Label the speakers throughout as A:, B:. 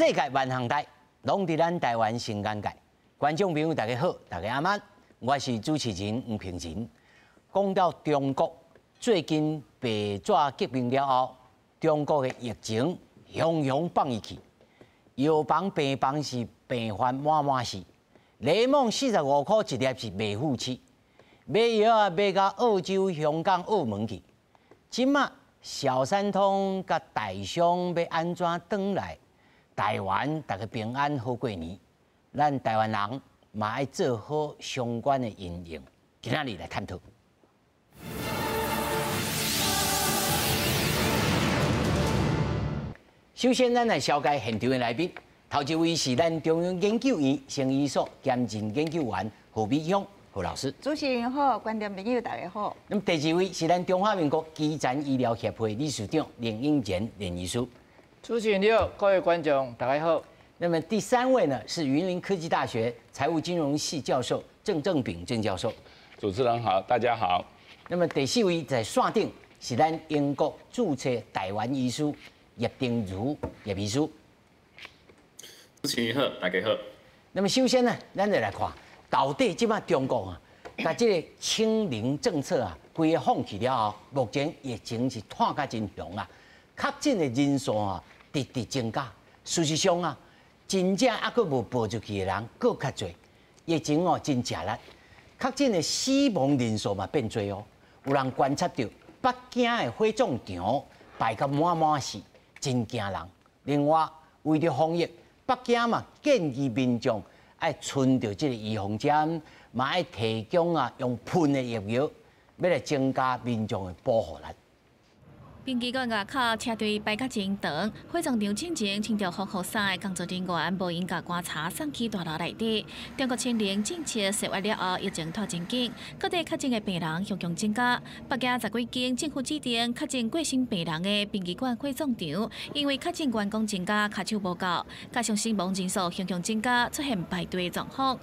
A: 世界萬項代，攏佇咱台灣新眼界。觀眾朋友大家好，大家晚安，我是主持人吳平仁。講到中國最近白紙革命了後，中國的疫情雄雄放伊去，藥房病房是病患滿滿死，檸檬45塊一粒是袂赴市，買藥啊買到澳洲、香港、澳門去。這馬小三通佮台商欲按怎轉來台灣，大家平安好過年。咱台灣人嘛愛做好相關的因應，今仔日來探討。首先，咱來紹介現場的來賓。頭一位是咱中央研究院生醫所兼任研究員何美鄉何老師。
B: 主持人好，觀眾朋友大家好。
A: 那麼第二位是咱中華民國基層醫療協會理事長連英賢連醫師。
C: 主持人好，各位觀眾大家好。
A: 那麼第三位呢是雲林科技大學財務金融系教授鄭正炳鄭教授。
D: 主持人好，大家好。
A: 那麼第四位在線頂是咱英國註冊台灣醫師葉丁如葉醫師。
E: 主持人好，大家好。
A: 那麼首先呢，咱就來看到底這擺中國啊，共這个清零政策啊，規个放棄了後，目前疫情是拖甲真凶啊，確診的人數啊，直直增加。事實上啊，真正猶閣無報出去的人，閣較濟，疫情哦真食力，確診的死亡人數嘛變濟哦。有人觀察到北京的火葬場排甲滿滿是，真驚人。另外，為著防疫，北京嘛建議民眾愛存著這个預防針，嘛愛提供啊用噴的疫苗，欲來增加民眾的保護力。
F: 殯儀館外口車隊排甲真長，火葬場進前穿著防護衫的工作人員無閒共棺柴送去大樓內底。中國清零政策十月了後，疫情拖真緊，各地確診的病人雄雄增加。北京十幾間政府指定確診過身病人的殯儀館火葬場，因為確診員工增加，跤手無夠，加上死亡人數雄雄增加，出現排隊的狀況。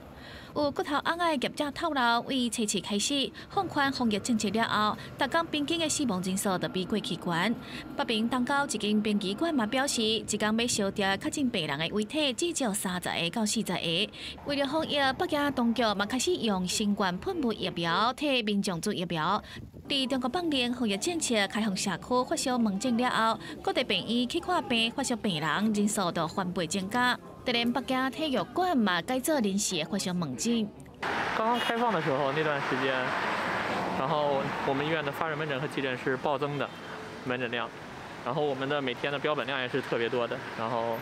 F: 有骨頭尪仔的業者透露，為初四開始放寬防疫政策了後，逐工平均的死亡人數就比過去懸。北平東郊一間殯儀館嘛表示，一工欲燒掉確診病人的遺體至少30個到40個。為了防疫，北京當局嘛開始用新冠噴霧疫苗替民眾注疫苗。佇中國放寬防疫政策開放社區發燒門診了後，各地病院去看病發燒病人人數都翻倍增加。就連北京體育館嘛改做臨時的發燒門診。
G: 剛剛開放的時候那段時間，然後我們醫院的發熱門診和急診是暴增的門診量，然後我們的每天的標本量也是特別多的，然後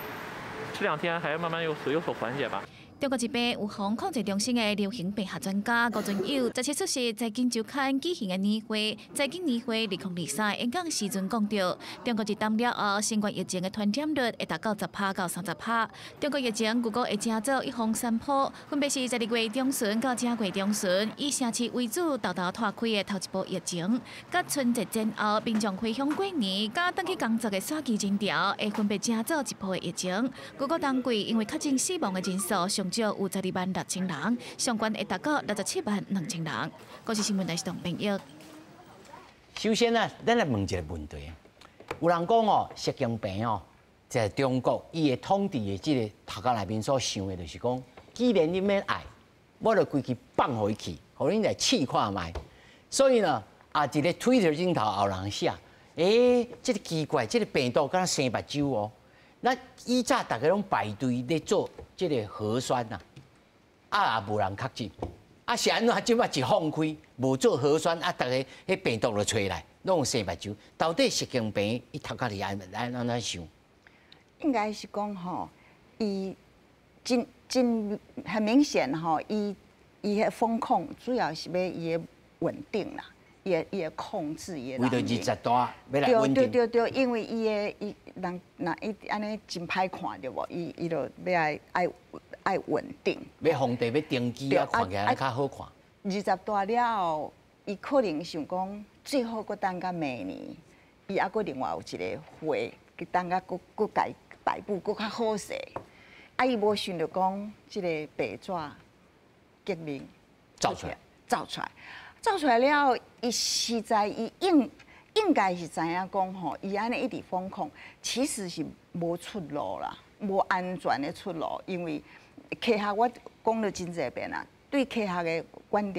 G: 這兩天還慢慢有所緩解吧。
F: 中國疾病預防控制中心的流行病學專家吳尊友，17出席財經週刊舉行的年會，財經年會2023演講時陣講到，中國一冬了後，新冠疫情的傳染率會達到10趴到30趴。中國疫情預估會成做一風三波，分別是12月中旬到正月中旬，以城市為主，沓沓拖開的頭一波疫情，佮春節前後民眾回鄉過年，佮轉去工作的徙置人潮，會分別成做一波的疫情。預估冬季因為確診死亡的人數上少有12萬6千人，上懸會達到67萬2千人。國視新聞台是董編譯。
A: 首先呢，咱來問一个問題：有人講哦，習近平哦，在中國伊的統治的這个頭殼內面所想的，就是講，既然你欲愛，我就規氣放予伊去，予恁來試看覓。所以呢，啊，佇咧 Twitter 頂頭有人寫，欸，這个奇怪，這个病毒敢若生目睭哦。咱以早大家攏排隊咧做這个核酸啊，啊也無人確診，啊是按怎這擺一放開，無做核酸，啊，大家彼病毒就揣來，攏生目睭。到底習近平伊頭殼裡按怎想？
B: 應該是講吼，伊真真很明顯吼，伊彼封控主要是欲伊的穩定啦。伊的控制伊的。
A: 為著二十大欲來穩定。
B: 對對對對，因為伊的伊人若伊按呢真歹看著無，伊就欲愛穩定。
A: 欲房地欲登記啊，看起來較好看。
B: 二十大了後，伊可能想講，最好閣等到明年，伊猶閣另外有一个會，去等甲閣閣共伊擺布閣較好勢。啊，伊無想著講，這个白紙革命
A: 走出來，
B: 走出來。走出來了後，伊實在伊應該是知影講吼，伊按呢一直封控，其實是無出路啦。無安全的出路，因為科學我講了真濟遍啊，對科學的觀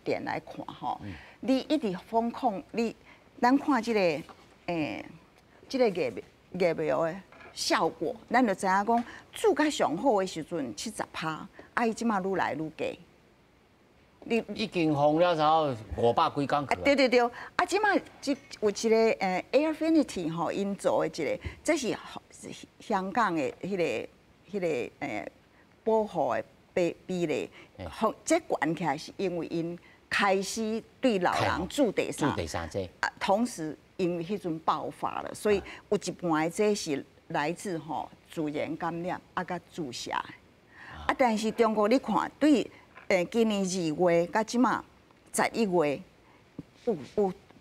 B: 點來看吼，你一直封控你，咱看這個疫苗的效果，咱就知影講注較上好的時陣70%，啊，伊這馬愈來愈低。
A: 你已經封了之後500幾工去。
B: 對對對，啊，這馬這有一個Airfinity 吼，𪜶做的一個，這是香港的彼個保護的比例，這懸起來是因為𪜶開始對老人注第三，
A: 注第三劑，
B: 啊，同時因為彼陣爆發了，所以有一半的這是來自吼自然感染啊，佮注射的，啊，但是中國你看對。今年2月到這馬11月，有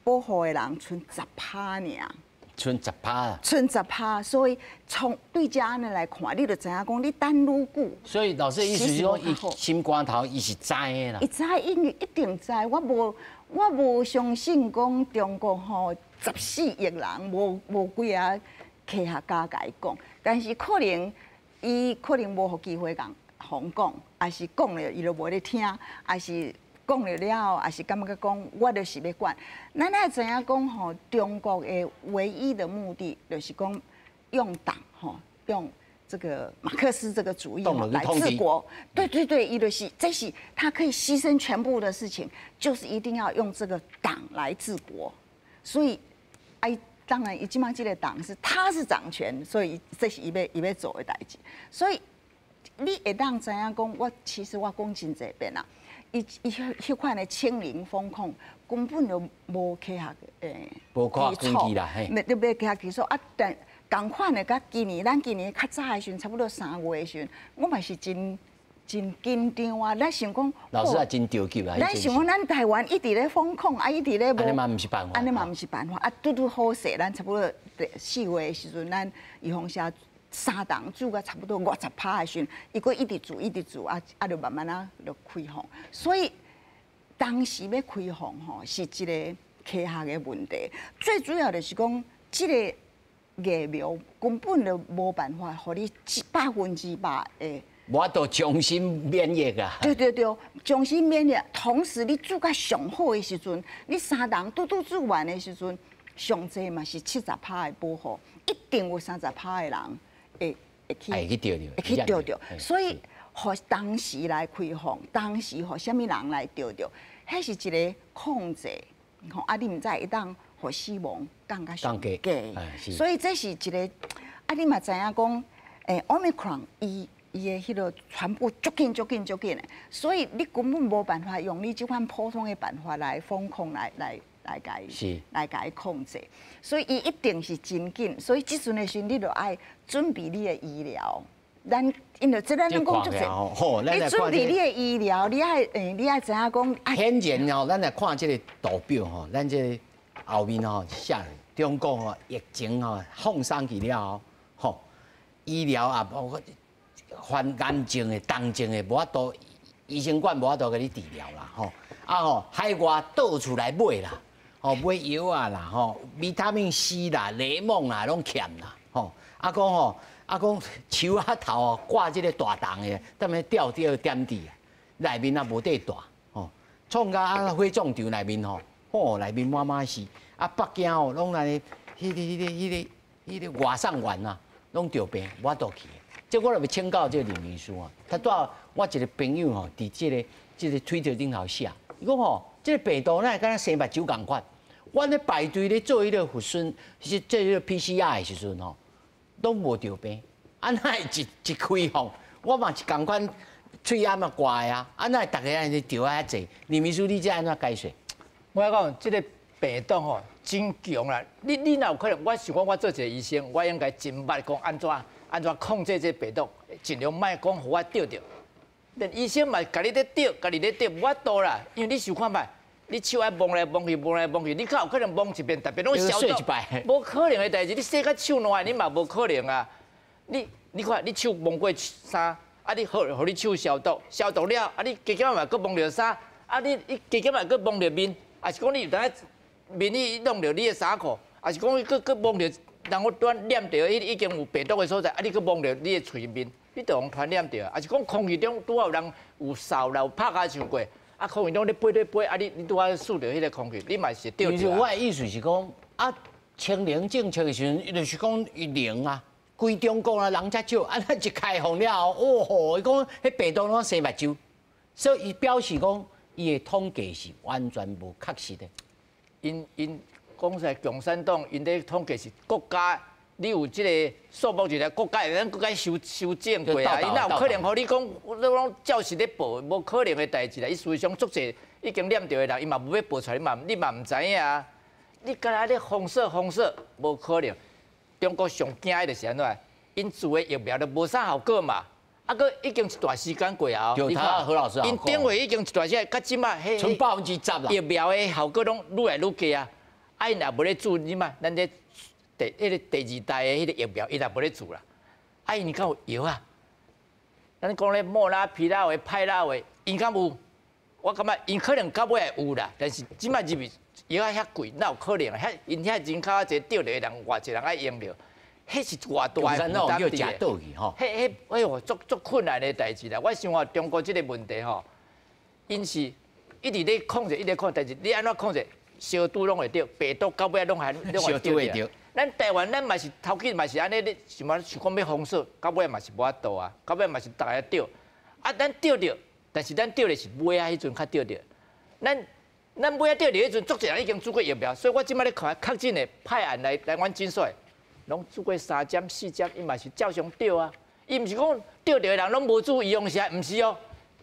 B: 保護的人賰10%爾，
A: 賰10%，
B: 賰10%，所以從對這按呢來看，你就知影講你等愈久。
A: 所以老師意思是講，伊心肝頭伊是知的啦。
B: 伊知，伊一定知。我無相信講中國吼14億人無幾个科學家共伊講，但是可能伊可能無予機會共予講，抑是講了伊就無咧聽，抑是講了了後，抑是感覺講我就是欲管。咱愛知影講吼，中國的唯一的目的就是講用黨吼，用這個馬克思這個主義來治國。對對對，伊就是，這是他可以犧牲全部的事情，就是一定要用這個黨來治國。所以，哎，當然，伊這馬這個黨是他是掌權，所以這是伊欲做的代誌。所以。你會當知影講，我其實我講真濟遍啦，伊彼款的清零封控根本就無科學
A: 無科學根據啦，嘿。
B: 你無科學基礎啊，但仝款的，佮今年咱今年較早的時陣，差不多3月的時陣，我嘛是真真緊張啊！咱想講，
A: 老師也真著急啊！
B: 咱想講，咱台灣一直咧封控，啊，一直咧無，
A: 按呢嘛毋是辦法，
B: 按呢嘛毋是辦法，啊，拄拄好勢，咱差不多4月的時陣，咱預防射三筒注到差不多50%的時陣，伊閣一直注一直注，啊啊，就慢慢仔就開放。所以當時欲開放吼，是一個科學的問題。最主要就是講，這個疫苗根本就無辦法予你100%的。
A: 無法度終身免疫啊！
B: 對對對，終身免疫。同時，你注到上好的時陣，你三筒拄拄注完的時陣，上濟嘛是70%的保護，一定有30%的人會去
A: 會去著著，
B: 會去著著。所以，予當時來開放，當時予啥物人來著著，彼是一個控制。吼啊，你毋知會當予死亡降較上低。所以這是一個啊，你嘛知影講，Omicron 伊的彼個傳播足緊足緊足緊的，所以你根本無辦法用你這款普通的辦法來封控來共伊來共伊控制，所以伊一定是真緊。所以這陣的時陣，你就愛準備你的醫療。咱因為這咱攏講足濟，你準備你的醫療，你愛知影講。
A: 顯然吼，咱來看這個圖表吼，咱這個後面吼寫中國吼疫情吼放鬆去了後，吼醫療啊，包括患癌症的、重症的，無法度，醫生館無法度共你治療啦，吼啊吼，海外到處來買啦，吼買藥仔啦，吼維他命 C 啦、檸檬啦，攏欠啦，吼啊講吼啊講樹仔頭哦掛這個大銅的，踮咧吊這個點滴啊，內面也無地帶，吼創甲啊火葬場內面吼，吼內面滿滿是，啊北京哦攏來彼個外送員啊，攏著病，無法度去。這我就欲請教這個林醫師啊，他拄我一個朋友吼，佇這個推特頂頭寫，伊講吼，這個病毒哪會敢若生目睭仝款？阮咧排隊咧做彼個核酸，是做彼個 PCR 的時陣吼，攏無著病。啊，哪會一開放，我嘛是仝款，喙罨嘛掛的啊，啊，哪會逐个按呢著遐濟？林醫師，你這按怎解釋？
C: 我講這個病毒吼真強啦！你若有可能，我想講我做一個醫生，我應該真捌講按怎按怎控制這個病毒，盡量莫講予我著著。但醫生嘛，共你咧著，共你咧著，無法度啦，因為你想看覓，你手愛摸來摸去，摸來摸去，你較有可能摸一遍，特別攏消毒，無可能的代誌。你洗甲手爛，你嘛無可能啊！你看，你手摸過衫，啊，你好，予你手消毒，消毒了，啊，你加減嘛閣摸著衫，啊，你加減嘛閣摸著面，抑是講你有當面你弄著你的衫褲，抑是講閣閣摸著人我拄染著，已經有病毒的所在，啊，你閣摸著你的喙面，你就予傳染著。抑是講空氣中拄好有人有嗽啦，有拍跤傷過，啊，空氣中咧飛咧飛，啊，你拄好嗅著彼个空氣，你嘛是會著。
A: 我的意思是講，啊，清零政策的時陣，伊就是講伊零啊，規中國啊人才少，啊，咱一開放了後，哦吼，伊講彼病毒攏生目睭，所以伊表示講，伊的統計是完全無確實的。
C: 𪜶講實在，共產黨𪜶咧統計是國家，你有這个數目入來，國家會當閣該修修正過啊？伊哪有可能予你講，你攏照實咧報，無可能的代誌啦。伊事實上足濟已經染著的人，伊嘛無欲報出來，你嘛毋知影啊。你敢若咧封鎖封鎖，無可能。中國上驚的就是按怎？𪜶做的疫苗都無啥效果嘛。啊，閣已經一段時間過後，
A: 你看何老師
C: 𪜶頂月已經一段時間，到這擺，
A: 賰10%啦。
C: 疫苗的效果攏愈來愈低啊。啊，𪜶也無咧注，你嘛，咱這第彼个第二代的彼个疫苗，伊也無咧注啦。啊，𪜶敢有藥啊？咱講咧莫拉皮拉韋、派拉韋，𪜶敢有？我感覺𪜶可能到尾會有啦，但是這擺入去藥仔遐貴，哪有可能？遐𪜶遐人口遐濟，著著的人偌濟人愛用著，彼是偌大的負擔
A: 伫倒去吼。
C: 彼彼哎喲，足足困難的代誌啦。我想話中國這個問題吼，𪜶是一直咧控制，一直控制，但是你按怎控制？燒拄攏會著，病毒到尾攏還攏會著。咱台灣咱嘛是頭起嘛是按呢，咧想嘛想講欲封鎖，到尾嘛是無法度啊，到尾嘛是逐家著。啊，咱著著，但是咱著的是尾仔彼陣較著著。咱尾仔著著彼陣，足濟人已經注過疫苗，所以我這擺咧看確診的派案來來阮診所的，攏注過三針四針，伊嘛是照常著啊。伊毋是講著著的人攏無注預防射，毋是哦。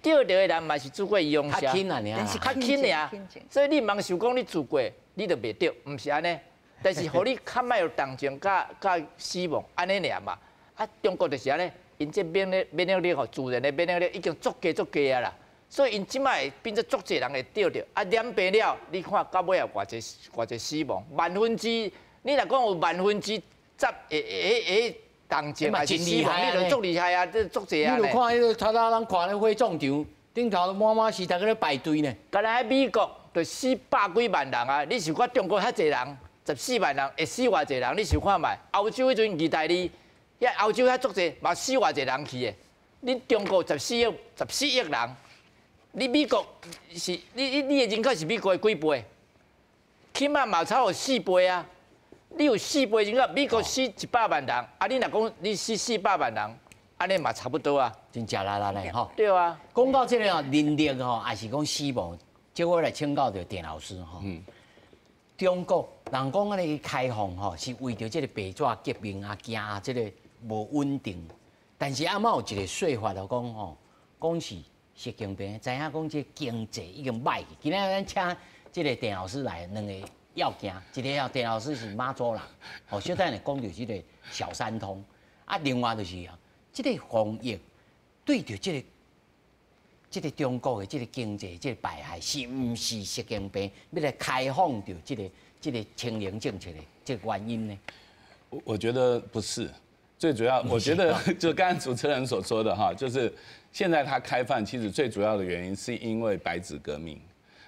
C: 著著的人嘛是注過預防射，
A: 較輕爾，
C: 較輕爾。所以你毋通想講你注過，你就袂著，毋是按呢。但是予你較莫有重症佮佮死亡，按呢爾嘛。啊，中國就是按呢，𪜶這免疫力吼，自然的免疫力已經足低足低啊啦。所以𪜶這擺會變做足濟人會著著。啊，染病了，你看到尾有偌濟偌濟死亡，萬分之，你若講有10%會會會重症還是死亡，你就足厲害啊！這足濟啊！
A: 你有看彼个頭頭人看咧火葬場頂頭滿滿是逐家咧排隊呢。
C: 敢若喺美國就死百幾萬人啊！你想看中國遐濟人，14萬人會死偌濟人？你想看覓？歐洲彼陣意大利，遐歐洲遐足濟，嘛死偌濟人去的。你中國十四億，14億人，你美國是你的人口是美國的幾倍？起碼嘛超過四倍啊！你有四倍人口，美國死100萬人，啊，你若講你死400萬人，按呢嘛差不多啊。
A: 真食力啦咧吼。
C: 對啊。
A: 講到這个人力吼，抑是講死亡，這我來請教著鄭老師吼。中國人講按呢開放吼，是為著這个白紙革命啊，驚這个無穩定。但是阿媽有一個說法就講吼，講是習近平知影講這經濟已經歹去。今仔咱請這个鄭老師來兩个要件，一個要鄭老師是媽祖人，哦，小等下講著這个小三通。啊，另外就是啊，這个防疫對著這個中國的這个經濟這個敗害，是毋是習近平欲來開放著這個清零政策的這個原因呢？
D: 我覺得不是，最主要，我覺得就剛才主持人所說的哈，就是現在它開放，其實最主要的原因是因為白紙革命。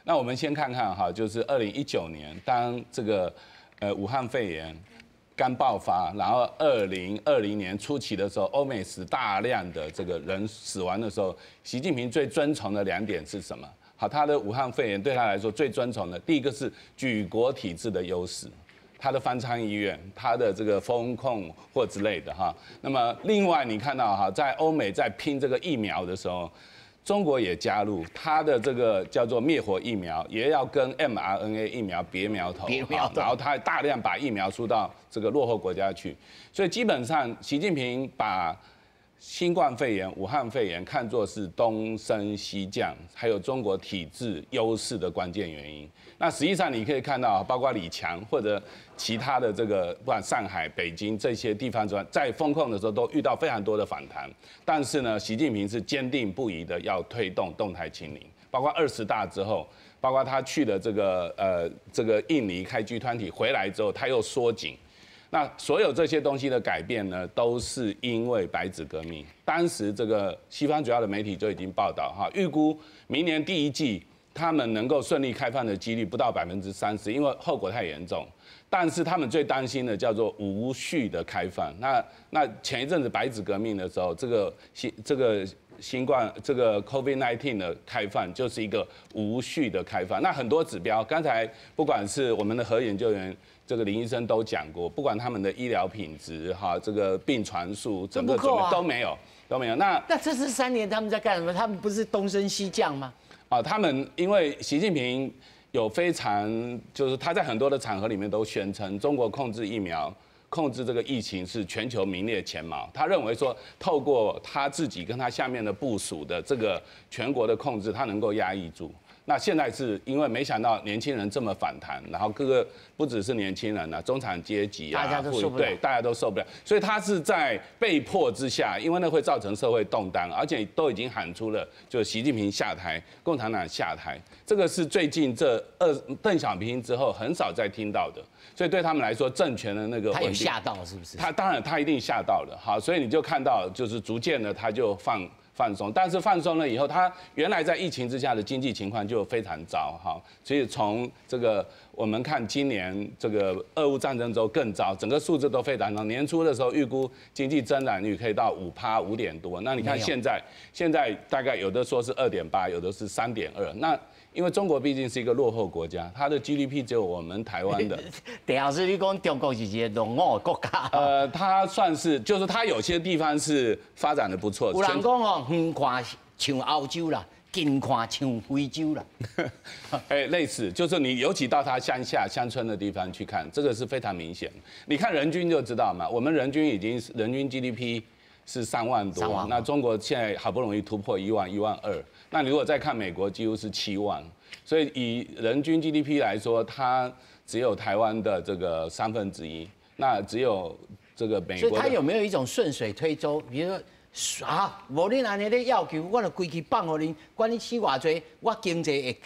D: 那我們先看看哈，就是2019年當這個武漢肺炎剛爆發，然後2020年初期的時候，歐美死大量的這個人死亡的時候，習近平最尊崇的兩點是什麼？好，他的武漢肺炎對他來說最尊崇的，第一個是舉國體制的優勢，他的方艙醫院，他的這個封控或之類的哈。那麼另外你看到哈，在歐美在拼這個疫苗的時候，中國也加入他的這個叫做滅活疫苗，也要跟 mRNA 疫苗別苗頭，然後他大量把疫苗輸到這個落後國家去，所以基本上習近平把新冠肺炎、武漢肺炎看作是東升西降，還有中國體制優勢的關鍵原因。那實際上你可以看到，包括李強或者其他的這個，不管上海、北京這些地方，在封控的時候都遇到非常多的反彈。但是呢，習近平是堅定不移的要推動動態清零，包括20大之後，包括他去了這個印尼開 G20 回來之後，他又縮緊。那所有這些東西的改變呢，都是因為白紙革命。當時這個西方主要的媒體就已經報道哈，預估明年第一季他们能够顺利开放的几率不到30%，因为后果太严重。但是他们最担心的叫做无序的开放。那前一阵子白纸革命的时候，这个新冠这个 COVID-19 的开放就是一个无序的开放。那很多指标，刚才不管是我们的何研究员，这个林医生都讲过，不管他们的医疗品质哈，这个病床数，整个准备都没有，都没有。
A: 那这是3年他们在干什么？他们不是东升西降吗？
D: 啊，他们因为习近平有非常，就是他在很多的场合里面都宣称，中国控制疫苗、控制这个疫情是全球名列前茅。他认为说，透过他自己跟他下面的部属的这个全国的控制，他能够压抑住。那现在是因为没想到年轻人这么反弹，然后各个不只是年轻人啊，中产阶级啊，
A: 大家都受不了，
D: 对，大家都受不了，所以他是在被迫之下，因为那会造成社会动荡，而且都已经喊出了就习近平下台，共产党下台，这个是最近这二邓小平之后很少再听到的，所以对他们来说，政权的那个
A: 他有吓到是不是？
D: 他当然他一定吓到了，好，所以你就看到就是逐渐的他就放松，但是放松了以后，他原来在疫情之下的经济情况就非常糟哈，所以从这个我们看今年这个俄乌战争之后更糟，整个数字都非常糟。年初的时候预估经济增长率可以到5趴5点多，那你看现在，现在大概有的说是2.8，有的是3.2，那因为中国毕竟是一个落后国家，它的 GDP 只有我们台湾的。
A: 郑老师，你讲中国是一个落后国家？
D: 它算是，就是它有些地方是发展的不错。
A: 有人讲哦，远看像欧洲啦，近看像非洲啦。
D: 哎，类似，就是你尤其到它乡下乡村的地方去看，这个是非常明显。你看人均就知道嘛，我们人均已经人均 GDP 是3万多，那中国现在好不容易突破1万1.2万，那你如果再看美国，几乎是7万，所以以人均 GDP 来说，它只有台湾的这个1/3，那只有这个美国。
A: 所以它有没有一种顺水推舟？比如说啊，无恁按呢咧要求，我就规气放予恁，管你死偌济，我经济会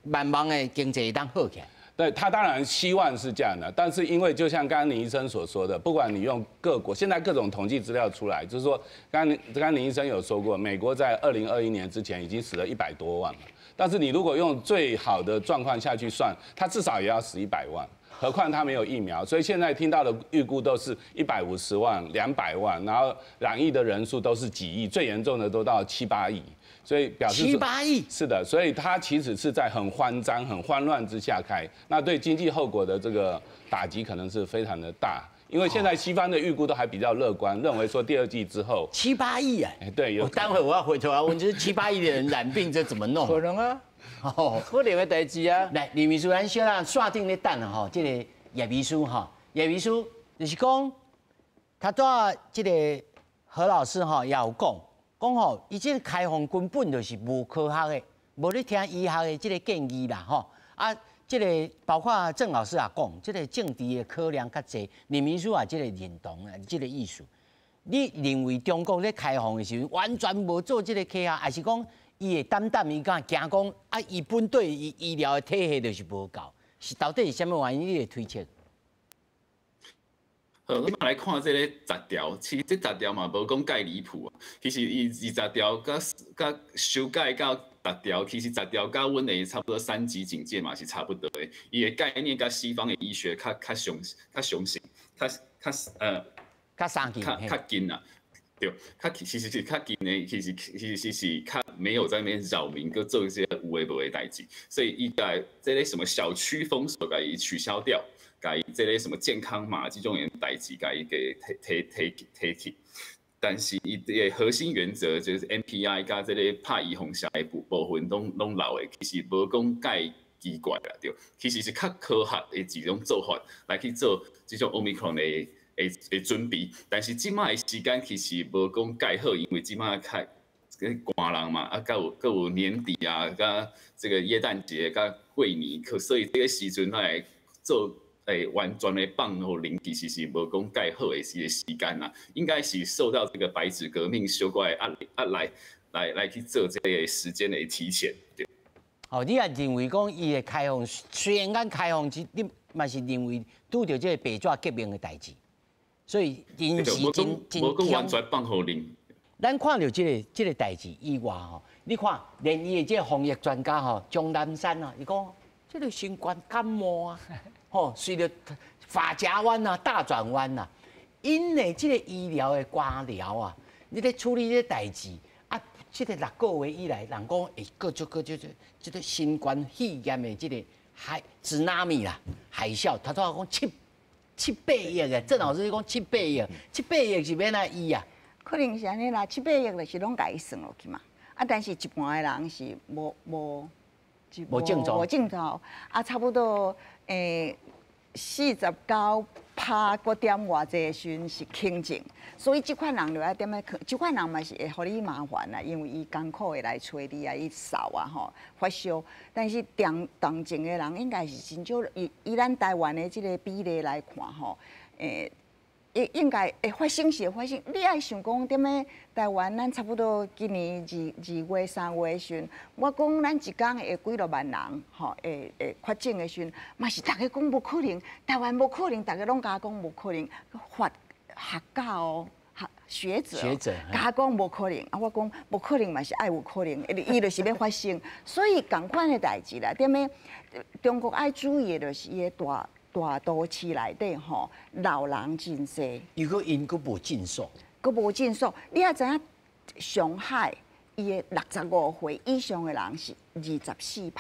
A: 慢慢的经济会当好起来。
D: 对，他当然希望是这样的，但是因为就像刚刚林医生所说的，不管你用各国现在各种统计资料出来，就是说，刚刚林医生有说过，美国在2021年之前已经死了100多万了，但是你如果用最好的状况下去算，他至少也要死100万，何况他没有疫苗，所以现在听到的预估都是150万、200万，然后染疫的人数都是几亿，最严重的都到七八亿。所以表示
A: 七八亿。
D: 是的，所以它其实是在很慌张、很慌乱之下开，那对经济后果的这个打击可能是非常的大。因为现在西方的预估都还比较乐观，认为说第二季之后
A: 七八亿啊，
D: 哎，对，
A: 我待会我要回头来问，就是七八亿的人染病，这怎么弄？
C: 可能啊，哦，可能的代志啊。
A: 来，林秘书，咱小咱线顶咧等吼，这个叶秘书哈，叶秘书就是讲，他拄这个何老师哈也有讲。讲吼，伊这个开放根本就是无科学的，无咧听医学的这个建议啦，吼啊，这个包括郑老师也讲，这个政治的考量较济，林秘书也这个认同啊，这个意思。你认为中国咧开放的时候，完全无做这个科学，还是讲伊会胆胆伊敢惊讲啊？伊本对伊医疗的体系就是无够，是到底是啥物原因？你会推测？
E: 好，咱来看这个十条，其实这十条嘛无讲盖离谱啊。其实伊20条佮佮修改到十条，其实十条佮阮的差不多三级警戒嘛是差不多的。伊的概念佮西方的医学较相似，较
A: 较相近，
E: 较近啊。对，较其实是较近的，其实是较没有在那边扰民，阁做一些有的无的代志，所以伊共这个什么小区封锁共伊取消掉。共伊这个什么健康码这种代志，共伊给提提提提去。但是伊的核心原则就是 NPI 佮这个拍预防射的部分拢留的，其实无讲盖奇怪啦，对。其实是较科学的一种做法来去做这种 Omicron 的准备。但是这摆的时间其实无讲盖好，因为这摆较寒人嘛，啊，阁有年底啊，佮这个耶诞节、佮过年，可所以这个时阵来做。欸，完全的放予人其实是无讲盖好的一个时间啦，应该是受到这个白纸革命小可的压力啊来去做这个时间的提前。对。
A: 哦，你也认为讲伊的开放，虽然讲开放，你嘛是认为拄著这个白纸革命的代志，所以临时真
E: 真无讲完全放予人。
A: 咱看著这个代志以外吼，你看，連伊的這個防疫專家吼，鍾南山啊，伊講這個新冠感冒啊，吼，隨著髮夾彎啊，大轉彎啊，𪜶的這個醫療的官僚啊，你咧處理這代誌啊，這個6個月以來，人講會閣足閣足這個新冠肺炎的這個海 tsunami 啦，海嘯，頭拄仔講七八億的，鄭老師講七八億，七八億是欲按怎醫啊？
B: 可能是按呢啦，七八億就是攏共伊算落去嘛。啊，但是一半的人是無無
A: 無症狀，
B: 無症狀，啊，差不多49趴閣點偌濟的時陣是輕症，所以這款人就愛踮咧，這款人嘛是會予你麻煩啦，因為伊艱苦會來揣你啊，伊嗽啊吼發燒，但是重重症的人應該是真少，以以咱台灣的這個比例來看吼，應應該會發生是會發生，你愛想講踮咧台灣，咱差不多今年二月、3月的時陣，我講咱一工會幾落萬人吼，會會確診的時陣，嘛是逐家講無可能，台灣無可能，逐家攏共我講無可能，法學家哦，學學者，
A: 學者
B: 共我講無可能，啊，我講無可能嘛是愛有可能，伊就是欲發生，所以仝款的代誌啦，踮咧中國愛注意的就是伊的大大都市內底吼，老人真濟。
A: 如果𪜶閣無診所，
B: 閣無診所，你也知影上海伊的65歲以上的人是24%，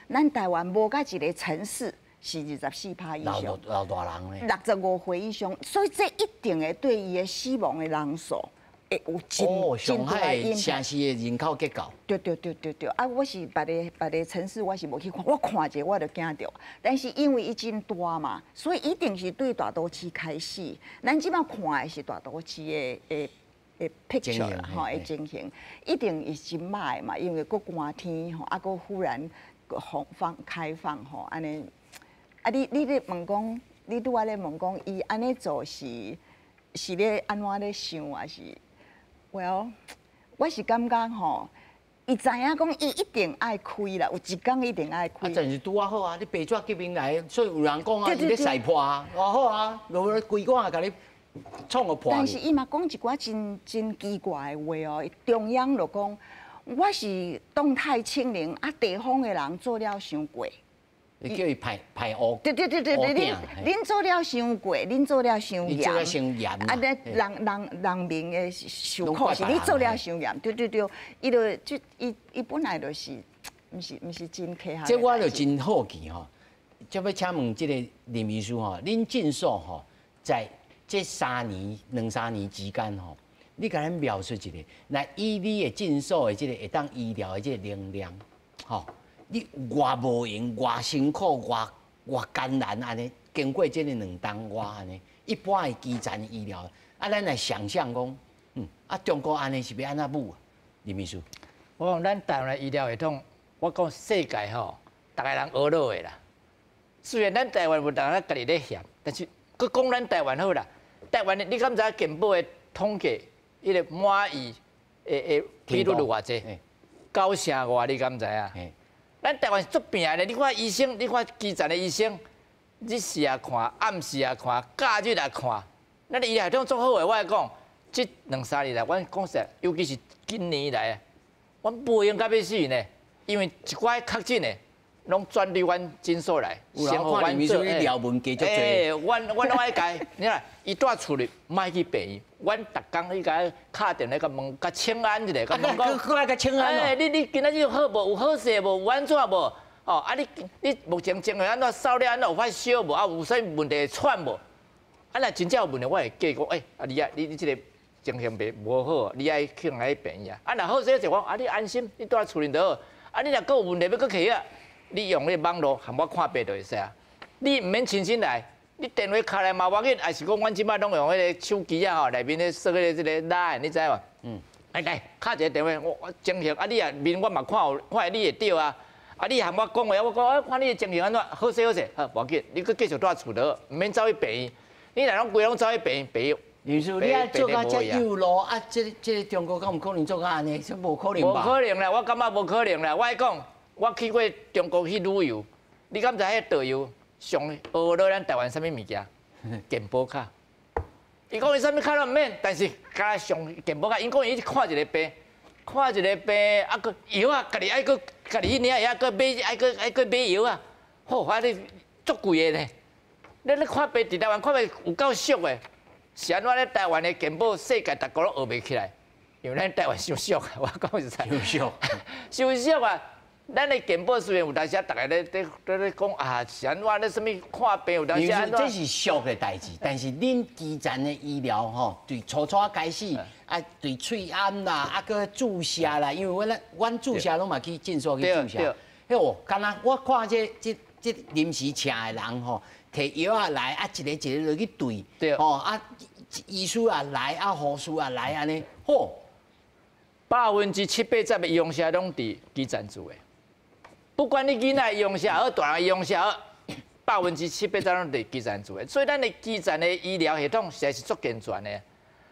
B: 咱台灣無甲一個城市是24%以上。
A: 老老大人咧。
B: 65歲以上，所以這一定會對伊的死亡的人數會有真
A: 上海城市的人口結構。
B: 對對對對對，啊，我是別个別个城市，我是無去看，我看者我就驚著。但是因為伊真大嘛，所以一定是對大都市開始。咱這擺看的是大都市的的的 picture 啦，吼，的情形，一定是真歹的嘛，因為閣寒天吼，啊，閣忽然放放開放吼，按呢，啊，你你咧問講，你拄仔咧問講，伊按呢做是是咧按怎咧想，還是？Well，我是感覺吼，伊知影講伊一定愛開啦，有一工一定愛開。
A: 啊，真是拄仔好啊！你白紙革命來，所以有人講啊，伊咧洗破啊，偌好啊，落規管共你創個破。
B: 但是伊嘛講一寡真真奇怪的話哦，中央就講我是動態清零，啊，地方的人做了傷過。
A: 你叫伊排排烏。
B: 對對對對對，恁恁做了傷過，恁做了傷嚴。
A: 做了傷嚴。
B: 啊，咧人人人民的受苦是你做了傷嚴，對對對，伊就就伊伊本來就是，毋是毋是真科學。
A: 這我就真好奇吼，就欲請問這個林醫師吼，恁診所吼，在這三年兩三年之間吼，你共咱描述一下，來以你的診所的這個會當醫療的這個能量，吼。你偌無閒，偌辛苦，偌偌艱難按呢，經過這个兩冬外按呢，一般的基層醫療，啊，咱來想象講，啊，中國按呢是欲按怎舞啊？林秘書，
C: 我講咱台灣的醫療系統，我講世界吼，逐个人學落的啦。雖然咱台灣有人咧家己咧嫌，但是閣講咱台灣好啦。台灣的你敢知影健保的統計，彼个滿意的的比率有偌濟？九成外，你敢知影？咱台灣是足拼的，你看醫生，你看基層的醫生，日時也看，暗時也看，假日也看。咱的醫療系統足好的，我來講，這兩三年來，阮講實在，尤其是今年來，阮無閒甲欲死呢，因為一寡確診的，攏轉入阮診所來。
A: 有人看林醫師你療文加足濟。
C: 欸，阮阮攏愛共，你看，伊蹛厝裡，莫去病院。阮逐工去共敲電話共問，共請安一下，共問講。
A: 閣愛共請安
C: 欸，你你今仔日好無？有好勢無？有按怎無？哦，啊你你目前情形按怎？嗽了按怎有發燒無？啊有啥物問題會喘無？啊若真正有問題，我會建議講，欸，啊你啊你你這個情形袂無好，你愛去人去病院啊。啊若好勢就講，啊你安心，你蹛厝裡就好。啊你若閣有問題欲閣去啊，你用那個網路含我看病就會使啊。你毋免親身來，你電話敲來嘛無要緊，還是講阮這擺攏用彼個手機啊吼，內面咧設彼個這個 LINE，你知無？嗯。來來，敲一個電話，我我情形啊，你也面我嘛看有，看你會對啊。啊，你含我講話，我講啊，看你的情形按怎，好勢好勢，好無要緊，你閣繼續蹛厝就好，毋免走去病院。你若攏規攏走去病院，病院。
A: 林師，你愛做到遮幼路啊？這個這個中國敢有可能做到按呢？這無可能吧？
C: 無可能啦，我感覺無可能啦。我愛講，我去過中國去旅遊，你敢知彼導遊上學落咱台灣啥物物件？健保卡。伊講伊啥物卡攏毋免，但是敢若上健保卡，𪜶講伊看一个病，看一个病，啊，閣藥啊，家己愛閣家己去領藥，閣買愛閣愛閣買藥啊，好，啊你足貴的呢。你看病佇台灣看病有夠俗的，是按怎咧？台灣的健保世界逐國攏學袂起來，因為咱台灣傷俗啊！我講實在，
A: 傷俗，
C: 傷俗啊！咱的健保雖然有當時啊，逐家咧講啊，是按怎咧？啥物看病有當時按怎？
A: 這是俗的代誌，但是恁基層的醫療吼，對初初開始啊，對喙罨啦，啊，閣注射啦，因為阮注射攏嘛去診所去注射。彼哦，敢若我看這臨時請的人吼，提藥仔來啊，一个一个落去對，吼啊，醫師也來啊，護士也來按呢，好，70%
C: 的醫用者攏佇基層做的。不管你囡仔用啥好，大人用啥好，70%、80攏佇基層做的，所以咱的基層的醫療系統實在是足健全的，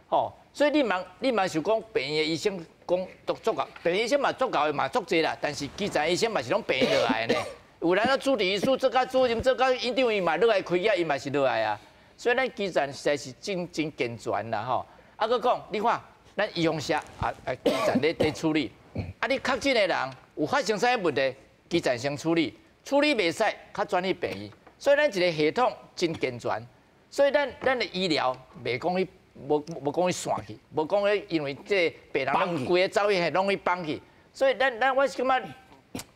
C: 吼。所以你茫想講病院的醫生講都足夠，病院醫生嘛足夠的嘛足濟啦，但是基層醫生嘛是攏病院落來的呢。有咱主治醫師做甲主任做甲院長，伊嘛落來開業，伊嘛是落來啊。所以咱基層實在是真真健全啦，吼。啊，閣講，你看咱醫用社啊啊基層咧處理，啊你確診的人有發生啥物問題？基層先處理，處理袂使，較轉去病院。所以咱一個系統真健全，所以咱的醫療袂講去，無講去散去，無講去因為這個病人攏規个走去，攏去放去。所以咱我是感覺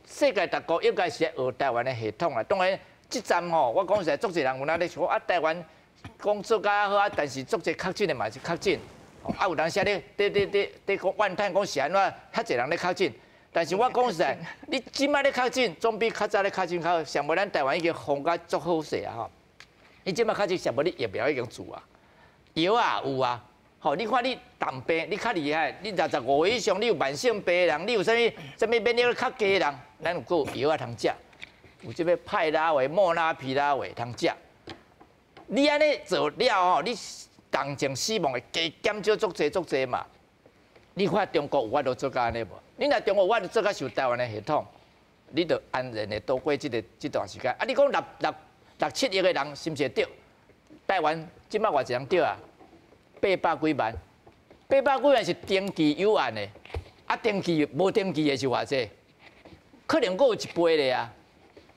C: 世界各國應該是學台灣的系統啦。當然，這站吼，我講實在，足濟人有哪咧想啊，台灣講做較好啊，但是足濟確診的嘛是確診，啊有當時咧講怨嘆講是按怎，遐濟人咧確診。但是我講實在，你這擺咧確診，總比較早咧確診較好。上無咱台灣已經防甲足好勢啊吼！你這擺確診，上無你疫苗已經做啊，藥啊有啊，吼！你看你重病，你較厲害，你65歲以上，你有慢性病的人，你有啥物啥物免疫力較低的人，咱有閣有藥仔通食，有這个派拉維、莫拉皮拉維通食。你按呢做了吼，你重症死亡會加減少足濟足濟嘛？你看中國有法度做到按呢無？你若中國有法度做甲像台灣的系統，你就安然的度過這段時間。啊，你講6、6、6、7億个人是毋是會著？台灣這擺偌濟人著啊？八百幾萬，八百幾萬是登記有案的，啊，登記無登記的是偌濟？可能閣有一倍咧啊！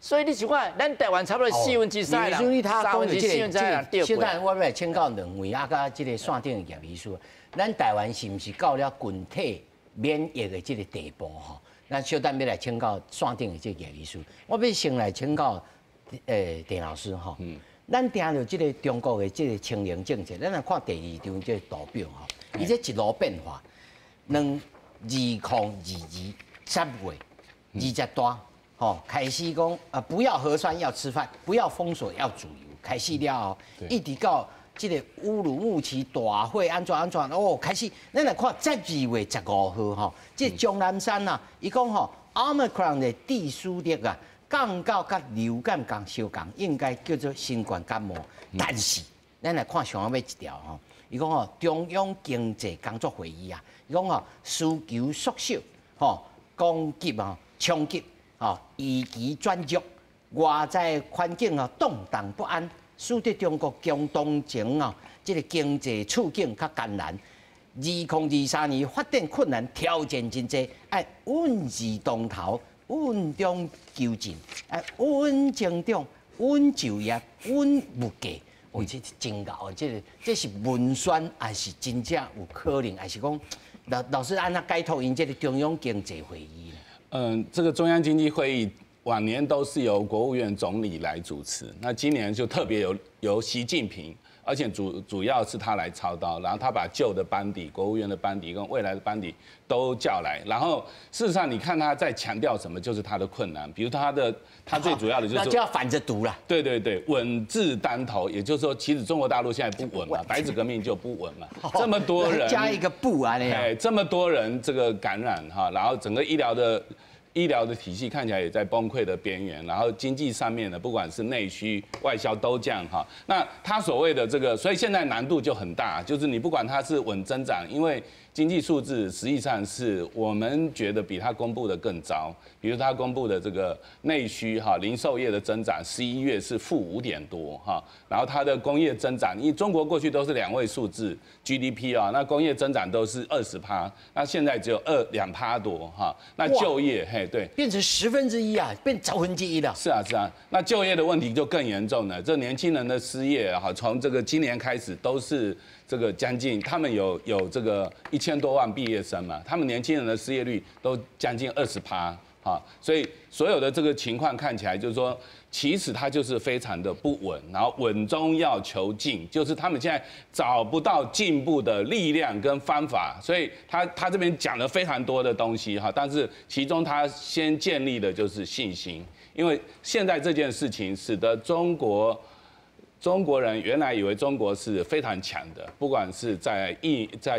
C: 所以你想看，咱台灣差不多3/4人，3/4人著。
A: 現在我欲來請教兩位啊，佮這个線頂的葉醫師，咱台灣是毋是到了群體免疫的這个地步吼？咱小等欲來請教線頂的這個葉醫師，我欲先來請教鄭老師吼。咱聽著這个中國的這个清零政策，咱來看第二張這个圖表吼，伊這一路變化，2022 10月20大吼開始講啊，不要核酸要吃飯，不要封鎖要自由，開始了後，一直到這个烏魯木齊大會按怎按怎哦，開始，咱來看12月15號吼，這個鍾南山啊，伊講吼，Omicron 的致死率啊，降到佮流感仝相仝，應該叫做新冠感冒。但是，咱來看上尾一條吼，伊講吼，中央經濟工作會議啊，伊講吼，需求縮小，吼，供給啊衝擊，吼，預期轉弱，外在環境啊動盪不安，使得中國當前啊，這个經濟處境較艱難。2023年發展困難挑戰真濟，愛穩字當頭，穩中求進，愛穩增長、穩就業、穩物價。哦，這是真𠢕，這个這是文宣，還是真正有可能？還是講老師按怎解讀𪜶這个中央經濟會議呢？
D: 嗯，這個中央經濟會議往年都是由國務院總理來主持，那今年就特別由習近平。而且主要是他來操刀，然後他把舊的班底、國務院的班底跟未來的班底都叫來，然後事實上你看他在強調什麼，就是他的困難，比如他最主要的就是
A: 那就要反着讀了。
D: 對對對，穩字當頭，也就是說，其實中國大陸現在不穩嘛，白紙革命就不穩嘛，這麼多人
A: 加一個不啊，
D: 哎，這麼多人這個感染哈，然後整個醫療的體系看起來也在崩潰的邊緣，然後經濟上面呢，不管是內需、外銷都降哈。那他所謂的這個，所以現在難度就很大，就是你不管他是穩增長，因為经济数字实际上是我们觉得比他公布的更糟。比如他公布的这个内需哈，零售业的增长，11月是负5点多哈，然后它的工业增长，因为中国过去都是两位数字 GDP 啊，那工业增长都是20趴，那现在只有2趴多哈，那就业嘿对，
A: 变成1/10啊，变1/10了。
D: 是啊是啊，那就业的问题就更严重了，这年轻人的失业哈，从这个今年开始都是这个将近，他们有这个1000多万毕业生嘛，他们年轻人的失业率都将近20趴。啊，所以所有的这个情况看起来就是说，其实它就是非常的不稳，然后稳中要求进，就是他们现在找不到进步的力量跟方法，所以他这边讲了非常多的东西哈，但是其中他先建立的就是信心，因为现在这件事情使得中国人原来以为中国是非常强的，不管是在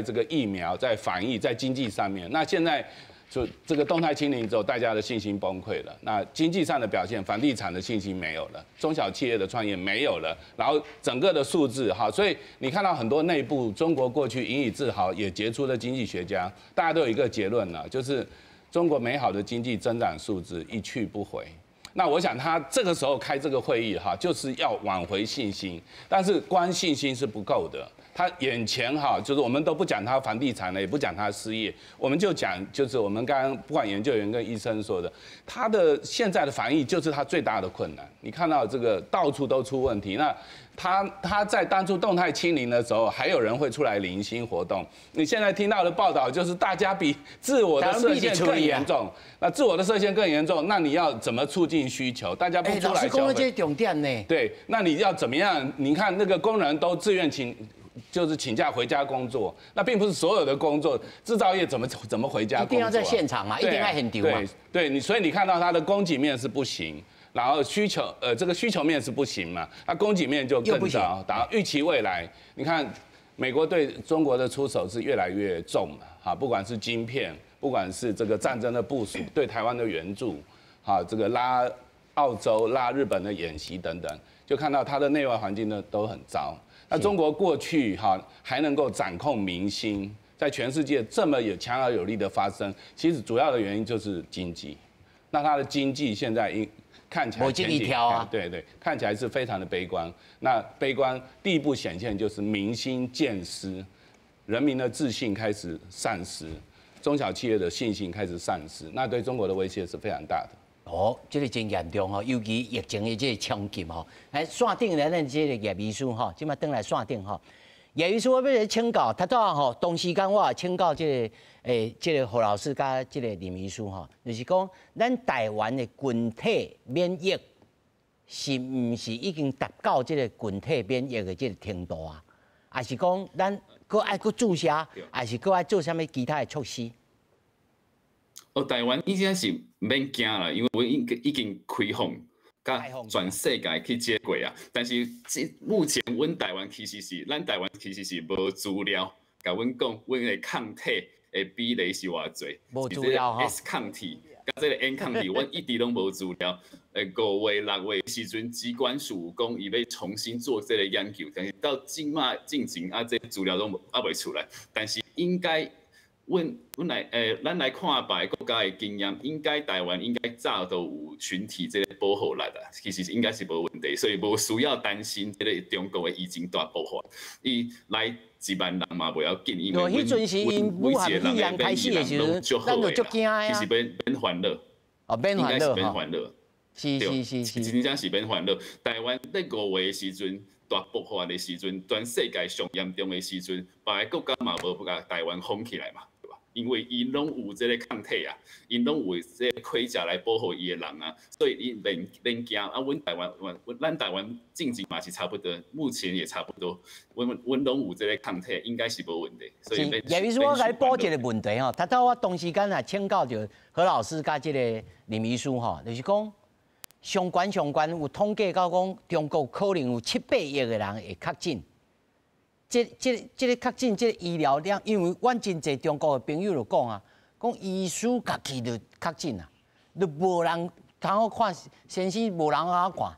D: 这个疫苗、在防疫、在经济上面，那现在就这个动态清零之后，大家的信心崩溃了。那经济上的表现，房地产的信心没有了，中小企业的创业没有了，然后整个的数字哈，所以你看到很多内部中国过去引以自豪也杰出的经济学家，大家都有一个结论了，就是中国美好的经济增长数字一去不回。那我想他这个时候开这个会议哈，就是要挽回信心，但是光信心是不够的。他眼前哈，就是我们都不讲他房地产了，也不讲他失业，我们就讲就是我们刚刚不管研究员跟医生说的，他的现在的防疫就是他最大的困难。你看到这个到处都出问题，那他在当初动态清零的时候，还有人会出来零星活动。你现在听到的报道就是大家比自我的设限更严重，那自我的设限更严重，那你要怎么促进需求？大家不出来消费，
A: 重点呢？
D: 对，那你要怎么样？你看那个工人都自愿请，就是请假回家工作，那并不是所有的工作，制造业怎么回家？
A: 一定要在现场嘛，一定要很丢嘛。
D: 对，对你，所以你看到它的供给面是不行，然后需求这个需求面是不行嘛，那供给面就更糟。然后预期未来，你看美国对中国的出手是越来越重嘛，哈，不管是晶片，不管是这个战争的部署，对台湾的援助，哈，这个拉澳洲、拉日本的演习等等，就看到它的内外环境呢都很糟。那中国过去哈还能够掌控民心，在全世界这么有强而有力的发声，其实主要的原因就是经济。那它的经济现在应看起来
A: 前景啊，
D: 对对，看起来是非常的悲观。那悲观第一步显现就是民心渐失，人民的自信开始丧失，中小企业的信心开始丧失，那对中国的威胁是非常大的。
A: 哦，这个真严重吼，尤其疫情的这个冲击吼。来线顶来咱这个叶医师吼，这马转来线顶吼。叶医师，我欲来请教，头拄仔吼，同时间我也请教这个何老师佮这个林医师吼，就是讲咱台湾的群体免疫是毋是已经达到这个群体免疫的这个程度啊？还是讲咱阁爱阁注射，还是阁爱做啥物其他的措施？
E: 哦，台湾应该是免惊啦，因为阮已经开放，佮全世界去接轨啊。但是这目前阮台湾其实是，咱台湾其实是无资料，共阮讲，阮的抗体的比例是偌济，
A: 无资料
E: S 抗体佮这个 N 抗体，阮一直拢无资料。5月、6月时阵，疾管署讲伊欲重新做这个研究，但是到这马进前啊，这资料拢犹未出来。但是应该。阮阮来诶，咱来看别个国家的经验，应该台湾应该早都有群体这个保护力啊，其实应该是无问题，所以无需要担心这个中国的疫情大爆发。伊来1万人嘛袂要紧，因为
A: 彼阵是𪜶武汉肺炎开始的时阵，咱就足惊啊。
E: 其实免免烦恼，
A: 哦，免烦恼，
E: 免烦恼，真正是免烦恼。台湾咧5月的时阵，大爆发的时阵，全世界上严重的时阵，别个国家嘛无共台湾封起来嘛。因为𪜶拢有这个抗体啊，𪜶拢有这个盔甲来保护伊的人啊，所以伊免免惊啊。阮台湾，阮咱台湾进前嘛是差不多，目前也差不多，阮阮拢有这个抗体，应该是无问题。所以
A: 叶医师，我共你补一个问题吼，头拄我同时间也请教著何老师佮这个林医师吼，就是讲上悬上悬有统计到讲，中国可能有七八亿的人会确诊。这个确诊，这个医疗量，因为阮真济中国的朋友就讲啊，讲医师家己就确诊啊，就无人通好看，先生无人好看，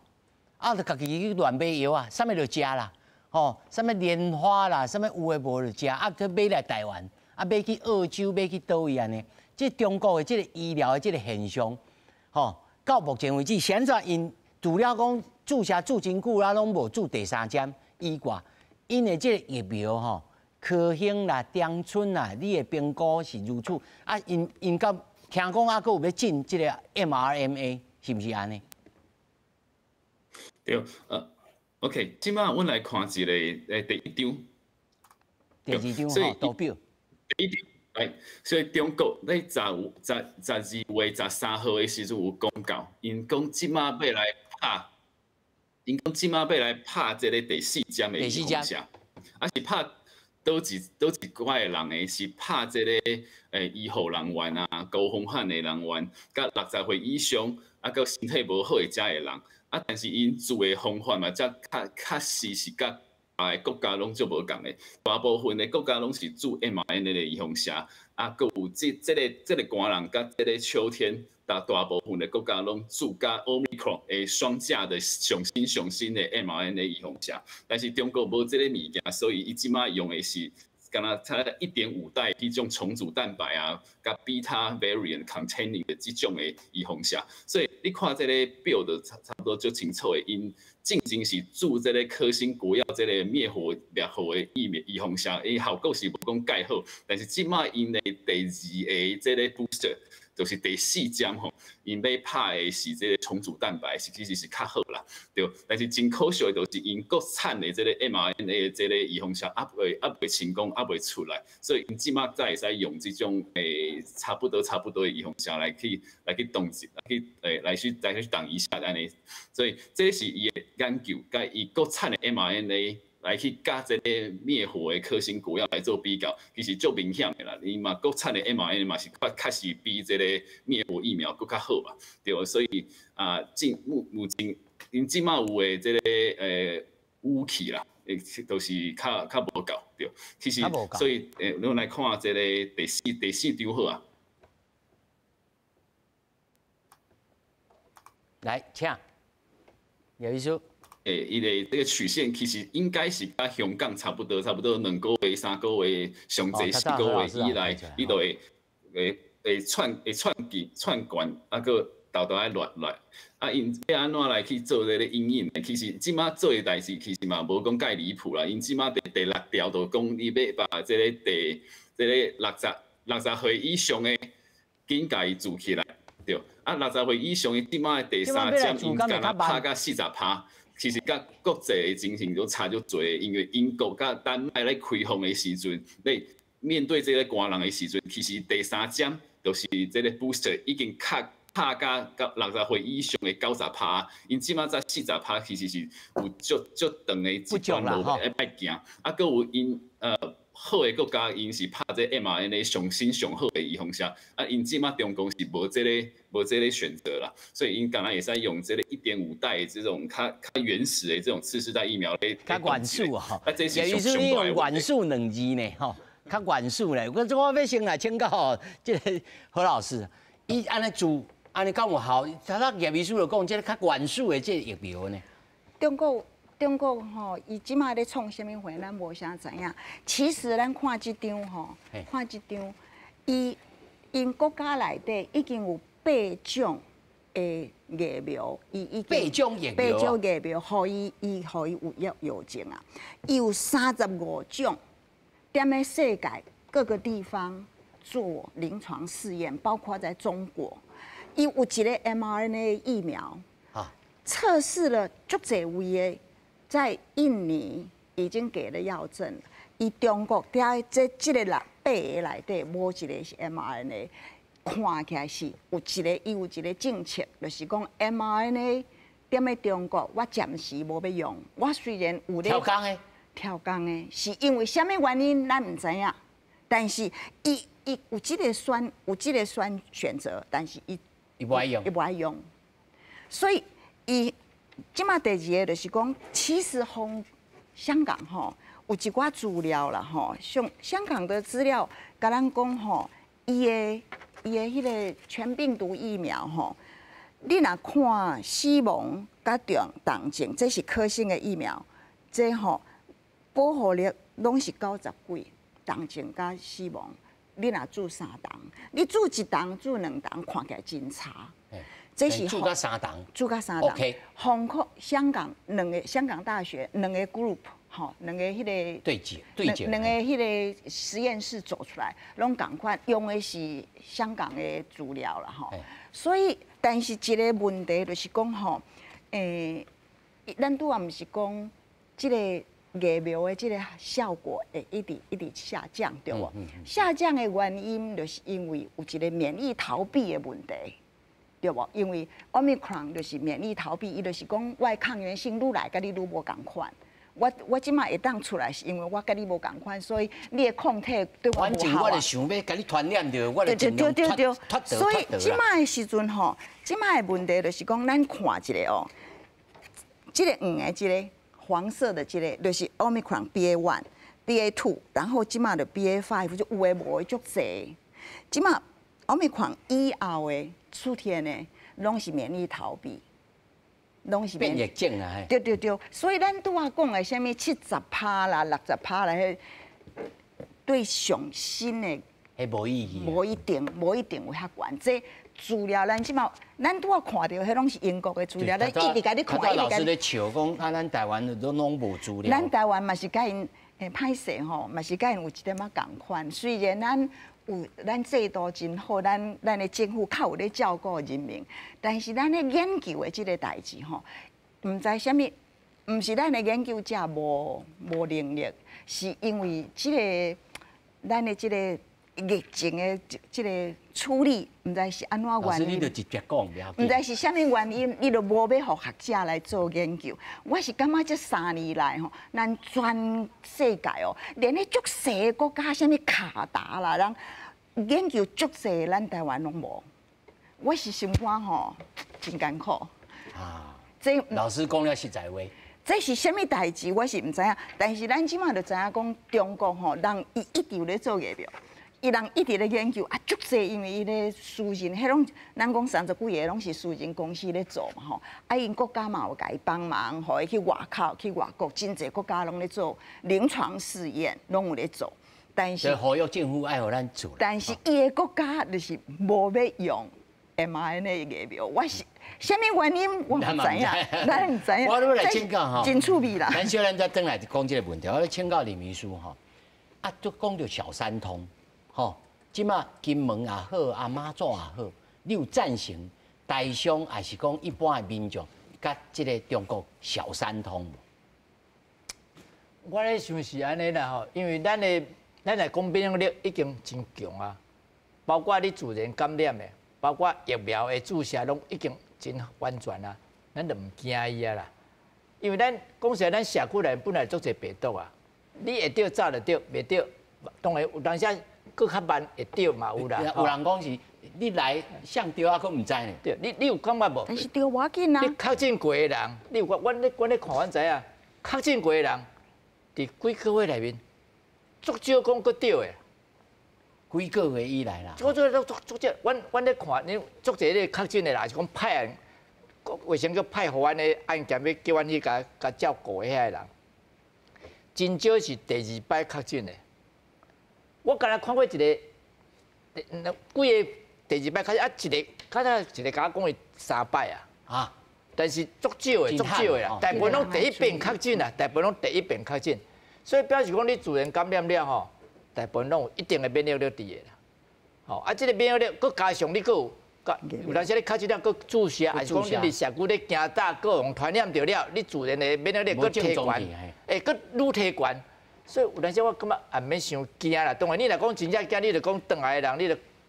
A: 啊，就家己去乱买药啊，啥物就食啦，吼，啥物莲花啦，啥物有的无就食，啊，去买来台湾。啊，欲去澳洲，欲去佗位按呢？這中國的這個醫療的這個現象，吼，到目前為止，現在𪜶除了講注射注真久啦，攏無注第三針以外，𪜶的這個疫苗吼，科興啦、長春啦，你的評估是如此。啊，𪜶𪜶佮聽講猶閣有欲進這個 mRNA，是毋是按呢？
E: 對，OK，這擺阮來看一個第一張。
A: 第二張吼，圖表。
E: 第一張，來，所以中國咧12月13號的時陣有公告，𪜶講這擺欲來拍，𪜶講這擺欲來拍這個第四針的預防射，啊是拍佗一佗一寡的人的，是拍這個醫護人員啊、高風險的人員，佮60歲以上，啊，佮身體無好的遮的人，啊，但是𪜶做的方法嘛，才確確實是佮別個國家攏足無仝的，大部分的國家攏是注 mRNA 的預防射，啊，閣有這這個這個寒人佮這個秋天，大大部分的國家攏注佮 Omicron 的雙價的上新上新的 mRNA 預防射，但是中國無這個物件，所以伊這擺用的是敢若才1.5代彼種重組蛋白啊，佮 Beta variant containing 的這種的預防射，所以你看這個表就差差不多足清楚的，𪜶進前是注這個科興國藥這個滅活滅活的疫苗預防射，伊效果是無講蓋好，但是這擺𪜶的第二個這個 booster，就是第四針吼，𪜶欲拍的是這個重組蛋白，是其實是較好啦，對。但是真可惜的就是𪜶國產的這個 mRNA 的這個預防射猶未成功，猶未出來，所以𪜶這擺才會使用這種差不多差不多的預防射來去擋一來去來去擋一下按呢。所以這是伊的研究，佮伊國產的 mRNA 來去佮這個滅活的科興國藥來做比較，其實足明顯的啦。伊嘛國產的 mRNA 嘛是確確實比這個滅活疫苗閣較好嘛，對。所以啊，進目目前𪜶這擺有的這個武器啦，都是較較無夠，對。其實所以咱來看這個第四張好啊。
A: 來，請葉醫師。
E: 伊的這個曲線其實應該是佮香港差不多，差不多2個月、3個月，上濟4個月以來，伊就會會會竄會竄起竄懸，啊，閣沓沓仔落來。啊，𪜶欲按怎來去做這個因應？其實這擺做的代誌，其實嘛無講蓋離譜啦。𪜶這擺第六條就講，伊欲把這個第這個60歲以上的緊共伊注起來，對。啊，60歲以上的這擺的第三針，𪜶敢若拍甲40%。其實佮國際的情形都差足濟，因為英國佮丹麥咧開放的時陣，咧面對這個寒人的時陣，其實第三針就是這個 booster 已經較拍甲到60歲以上的90%，𪜶這擺才40%，其實是有足足長的一段路欲愛行。啊，閣有𪜶好的國家，𪜶是拍這 mRNA 上新上好的預防射，啊，𪜶這擺中共是無這個選擇啦，所以𪜶敢若會使用這個1.5代的這種較較原始的這種次世代疫苗來
A: 較原始吼，
E: 啊，這是
A: 葉醫師你用原始兩字呢，吼，較原始咧。我我欲先來請教這個何老師，伊按呢做，按呢敢有效？頭先葉醫師就講這個較原始的這個疫苗呢。
B: 中國。中國吼，伊這擺咧創啥物貨，咱無啥知影。其實咱看這張吼，看這張，伊𪜶國家內底已經有八種的疫苗，伊已經
A: 八種疫苗，
B: 八種疫苗，予伊伊予伊有藥藥證啊。伊有35種，踮咧世界各個地方做臨床試驗，包括在中國，伊有一個 mRNA 疫苗，測試了足濟位的。在印尼已經給了藥證，伊中國佇這這個六八個內底，無一個是 mRNA，看起來是有一個，伊有一個政策，就是講 mRNA 踮咧中國，我暫時無欲用。我雖然有咧
A: 調工的，
B: 調工的，是因為啥物原因，咱毋知影。但是伊伊有這個選，有這個選選擇，但是伊
A: 伊無愛用，
B: 伊無愛用，所以伊。這擺第二個就是講，其實從香港吼有一寡資料啦吼，像香港的資料，共咱講吼，伊的伊的彼個全病毒疫苗吼，你若看死亡佮重重症，這是科興的疫苗，這吼保護力攏是90幾，重症佮死亡。你若注三筒，你注一筒、注两筒，看起來真差。
A: 這是注到三筒，
B: 注到三筒。香港、香港兩个香港大學兩个 group，吼，兩个彼个
A: 對接對接，
B: 兩個彼个實驗室做出來，攏仝款，用的是香港的資料啦，吼。所以，但是一个問題就是講吼，咱拄仔毋是講這个疫苗的這个效果會一直一直下降，對無？下降的原因就是因為有一个免疫逃避的問題。對無？因為 Omicron 就是免疫逃避，伊就是講我的抗原性愈來，佮你愈無仝款。我這馬會當出來，是因為我佮你無仝款，所以你的抗體對我無效啊。
A: 我就想欲共你傳染著，我就盡量脫脫
B: 所以這馬的時陣吼，這馬的問題就是講，咱看一下哦，這个黃的這个黃色的這个，就是 Omicron BA1、BA2，然後這馬的 BA5 就有的無的足濟。這馬 Omicron 以後的出現的，攏是免疫逃避，攏是
A: 變異症啊！
B: 對對對，所以咱拄仔講的啥物70%啦、60%啦，彼對上新的，
A: 彼無意義，
B: 無一定，無一定有遐懸。這資料咱這馬，咱拄仔看著，彼攏是英國的資料，咱一直共你看，一直
A: 老師咧笑講，啊，咱台灣都攏無資料。
B: 咱台灣嘛是共𪜶，歹勢吼，嘛是共𪜶有一點仔仝款。雖然咱有咱制度真好，咱的政府較有咧照顧人民，但是咱咧研究的這个代誌吼，毋知啥物，毋是咱的研究者無能力，是因為這个咱的這个疫情的這个處理，毋知是按怎原因。
A: 你就直接講，
B: 毋知是啥物原因，伊就無欲予學者來做研究。我是感覺這3年來吼，咱全世界哦，連彼足細的國家，啥物卡達啦，人研究足濟，咱台灣攏無。我是心肝吼真艱苦。
A: 啊，這老師講了實在話。
B: 這是啥物代誌，我是毋知影。但是咱這馬就知影講，中國吼人伊一直有咧做疫苗。伊人一直咧研究啊，足濟，因為伊咧私人，彼攏咱講30幾个攏是私人公司咧做嘛吼，啊，𪜶國家嘛有共伊幫忙，予伊去外口去外國，真濟國家攏咧做臨床試驗，攏有咧做。但是，
A: 呼籲政府愛予咱做。
B: 但是伊的國家就是無欲用 mRNA 疫苗，我是啥物原因我毋知影，咱毋知影。
A: 我欲來請教吼，
B: 真趣味啦。
A: 咱小咱再轉來講這个問題，我欲請教林秘書吼，啊，都講著小三通。吼，這馬金門也好，啊馬祖也好，你有贊成台商，還是講一般的民眾，佮這个中國小三通無？
C: 我咧想是按呢啦吼，因為咱來講免疫力已經真強啊，包括你自然感染的，包括疫苗的注射，攏已經真完全啊，咱就毋驚伊啊啦。因為咱講實在，咱社區內本來足濟病毒啊，你會著早就著，袂著當然有當時。閣較慢會著嘛有啦，
A: 有人講是，你來誰著啊，閣毋知呢。
C: 對，你有感覺無？
B: 但是著無要緊啊。
C: 你確診過的人，你有阮咧看，阮知影，確診過的人，佇幾個月內面，足少講閣著的。
A: 幾個月以來啦。
C: 足足足足少，阮咧看，你足濟咧確診的人，是講派人，衛生局派予阮的案件，欲叫阮去共照顧的遐个人，真少是第二擺確診的。我敢若看過一個，幾个第二擺確診啊，一个，敢若一个共我講伊3擺啊，啊，但是足少的，足少的啦，大部分攏第一遍確診啦，大部分攏第一遍確診，所以表示講你自然感染了吼，大部分攏有一定的免疫力佇的啦，吼，啊，這个免疫力閣加上你閣有，有當時你確診了閣注射，還是講你佇社區咧行走，閣予人傳染著了，你自然的免疫力閣提懸，閣愈提懸。所以有當時我感覺也毋免傷驚啦。當然你若講真正驚，你就講轉來的人，你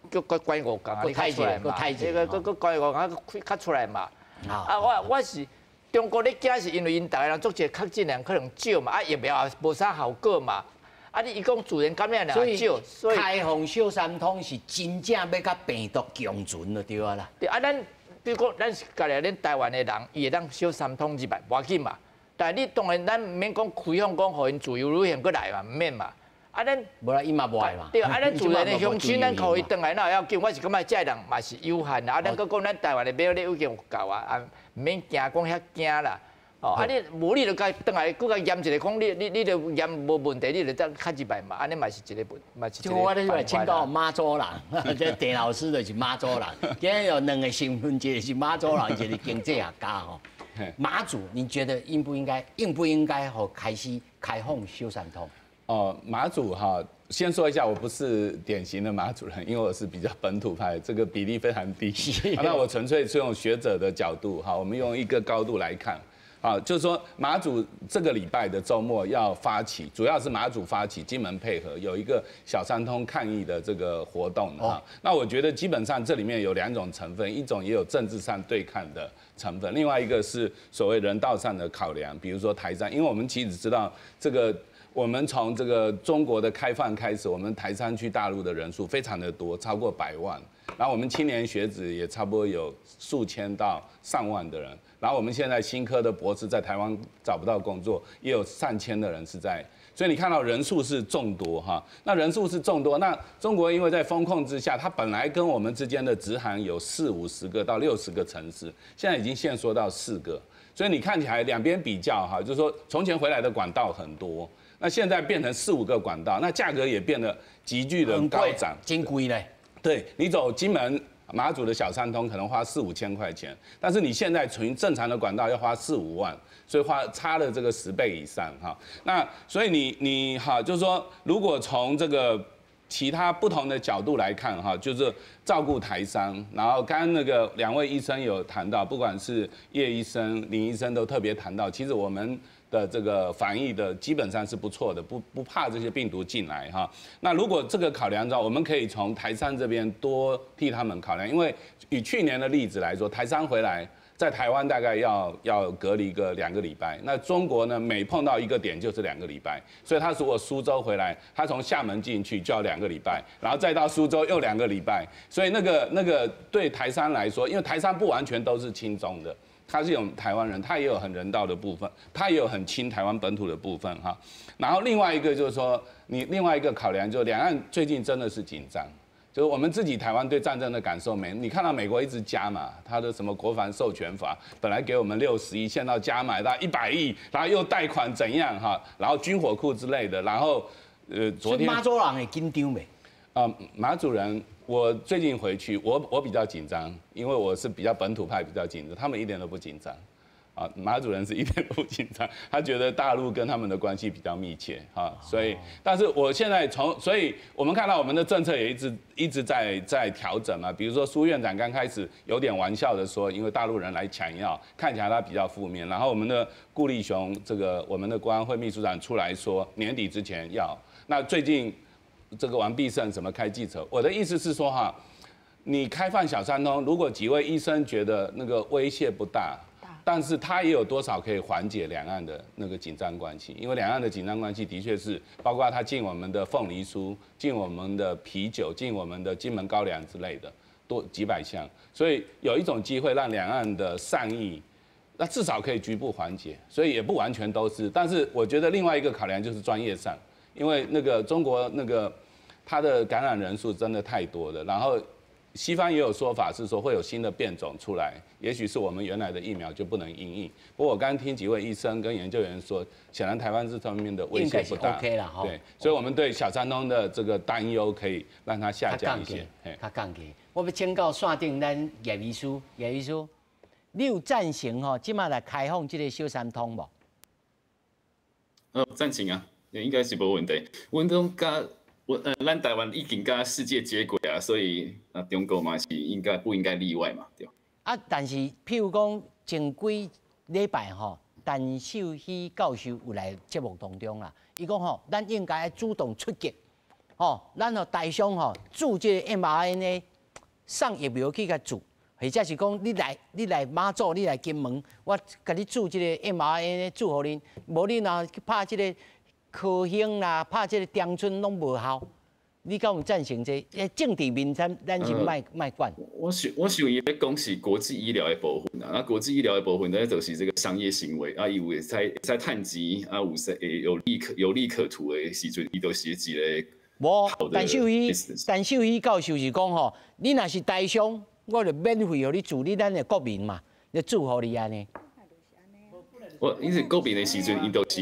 C: 就閣閣關5工啊，你較出來嘛。這个閣關5工，較出來嘛。啊，我是中國咧驚，是因為𪜶逐个人足濟確診人可能少嘛，啊疫苗也無啥效果嘛。啊，你伊講自然感染人少，
A: 所以開放小三通是真正欲佮病毒共存就對啊啦。
C: 對啊，咱比如講，咱是家己恁台灣的人，伊會當小三通入來，無要緊嘛。但你當然，咱毋免講開放，講予𪜶自由旅行閣來嘛，毋免嘛。啊，咱
A: 無啦，伊嘛無愛嘛。
C: 對啊，咱自然的鄉親，咱予伊轉來哪會要緊？我是感覺這个人嘛是有限啦。啊，咱閣講咱台灣的免疫力已經有夠啊，啊，毋免驚講遐驚啦。哦，啊你無你就共轉來，閣共驗一下，講你你你著驗無問題，你就當較入來嘛，按呢嘛是一個問，嘛是一個
A: 我咧來請教媽祖人，這鄭老師就是媽祖人。今日有兩個身份，一個是媽祖人，一個是經濟學家吼。馬祖，你覺得應不應該應不應該予開始開放小三通？
D: 哦，馬祖哈，先說一下，我不是典型的馬祖人，因為我是比較本土派，這個比例非常低。那我純粹是用學者的角度哈，我們用一個高度來看。啊，就是說馬祖這個禮拜的週末要發起，主要是馬祖發起，金門配合，有一個小三通抗議的這個活動啊。那我覺得基本上這裡面有兩種成分，一種也有政治上對抗的成分，另外一個是所謂人道上的考量，比如說台商，因為我們其實知道這個，我們從這個中國的開放開始，我們台商去大陸的人數非常的多，超過100萬，然後我們青年學子也差不多有數千到上萬的人。然後我們現在新科的博士在台灣找不到工作，也有上千的人是在，所以你看到人數是眾多哈。那人數是眾多，那中國因為在封控之下，它本來跟我們之間的直航有四五十個到60個城市，現在已經限縮到四個，所以你看起來兩邊比較哈，就是說從前回來的管道很多，那現在變成四五個管道，那價格也變得急劇的高漲，
A: 真貴咧。
D: 對，你走金門馬祖的小三通可能花四五千塊錢，但是你現在純正常的管道要花四五萬，所以花差了這個10倍以上哈。那所以你哈，就是說如果從這個其他不同的角度來看哈，就是照顧台商，然後剛剛那個兩位醫生有談到，不管是葉醫生、林醫生都特別談到，其實我們的這個防疫的基本上是不錯的，不怕這些病毒進來哈。那如果這個考量中，我們可以從台商這邊多替他們考量，因為以去年的例子來說，台商回來在台灣大概要隔離個兩個禮拜，那中國呢，每碰到一個點就是兩個禮拜，所以他如果蘇州回來，他從廈門進去就要兩個禮拜，然後再到蘇州又兩個禮拜，所以那個對台商來說，因為台商不完全都是親中的。他是有台灣人，他也有很人道的部分，他也有很親台灣本土的部分哈。然後另外一個就是說，你另外一個考量就是兩岸最近真的是緊張，就是我們自己台灣對戰爭的感受沒？你看到美國一直加嘛，他的什麼國防授權法本來給我們60億，現在加碼到100億，然後又貸款怎樣哈？然後軍火庫之類的，然後昨天
A: 馬祖人會緊張沒？
D: 啊，馬祖人。我最近回去，我比較緊張，因為我是比較本土派，比較緊張，他們一點都不緊張，啊，馬祖人是一點都不緊張，他覺得大陸跟他們的關係比較密切，哈，所以，但是我現在從，所以我們看到我們的政策也一直一直在調整嘛，比如說蘇院長剛開始有點玩笑的說，因為大陸人來搶藥，看起來他比較負面，然後我們的顧立雄這個我們的國安會秘書長出來說，年底之前要，那最近這個王必勝怎麼開記者？我的意思是說哈，你開放小三通，如果幾位醫生覺得那個威脅不大，但是他也有多少可以緩解兩岸的那個緊張關係？因為兩岸的緊張關係的確是，包括他進我們的鳳梨酥、進我們的啤酒、進我們的金門高粱之類的，多幾百項，所以有一種機會讓兩岸的善意，那至少可以局部緩解，所以也不完全都是。但是我覺得另外一個考量就是專業上，因為那個中國那個。它的感染人數真的太多了，然後西方也有說法是說會有新的變種出來，也許是我們原來的疫苗就不能因應。不過我剛剛聽幾位醫生跟研究員說，顯然台灣這方面的威脅不大。
A: OK 啦，
D: 對，所以我們對小三通的這個擔憂可以讓它下降一些。
A: 較降低。我欲請教線頂咱葉醫師，葉醫師，你有贊成吼，這馬來開放這個小三通無？
E: 贊成啊，應該是無問題。阮攏佮我咱台灣已經佮世界接軌啊，所以啊，中國嘛是應該不應該例外嘛，對。
A: 啊，但是譬如講前幾禮拜吼，陳秀熙教授有來節目當中啦，伊講吼，咱應該主動出擊，吼，咱予台商吼注這個 mRNA 送疫苗去共注，或者是講你來馬祖，你來金門，我共你注這個 mRNA 注予恁，無你若去拍這個科興啦，拍這個長春攏無效，你敢有贊成這個？政治面咱是莫管。
E: 我想伊咧講是國際醫療的部分啦，啊，國際醫療的部分咧就是這個商業行為，啊，伊有會使會使趁錢，啊，有說會有利可圖的時陣，伊就是一個。
A: 無，陳秀熙教授是講吼，你若是台商，我就免費予你注，你咱的國民嘛，你注予你按呢。
E: 我因為國民的時陣，伊就是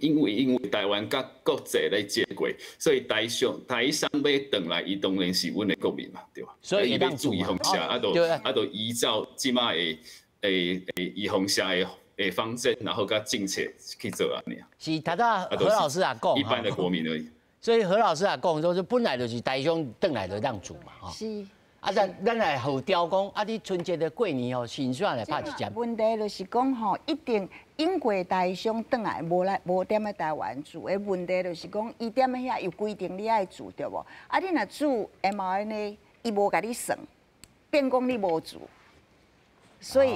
E: 因為台灣佮國際咧接軌，所以台商欲轉來，伊當然是阮的國民嘛，對吧？
A: 所以
E: 伊欲注預防射，啊，就依照這馬的預防射的方針，然後佮政策去做按呢。
A: 是，頭拄何老師也講，
E: 一般的國民而已。
A: 所以何老師也講，說本來就是台商轉來就當住嘛，吼。
B: 是。
A: 啊，咱來號召講，啊，你春節的過年吼，先煞來拍一針。
B: 問題就是講吼，一定英國台商轉來無來無踮咧台灣住的問題，就是講伊踮咧遐有規定你愛注對無？啊，你若注 mRNA，伊無共你算，變講你無注。所以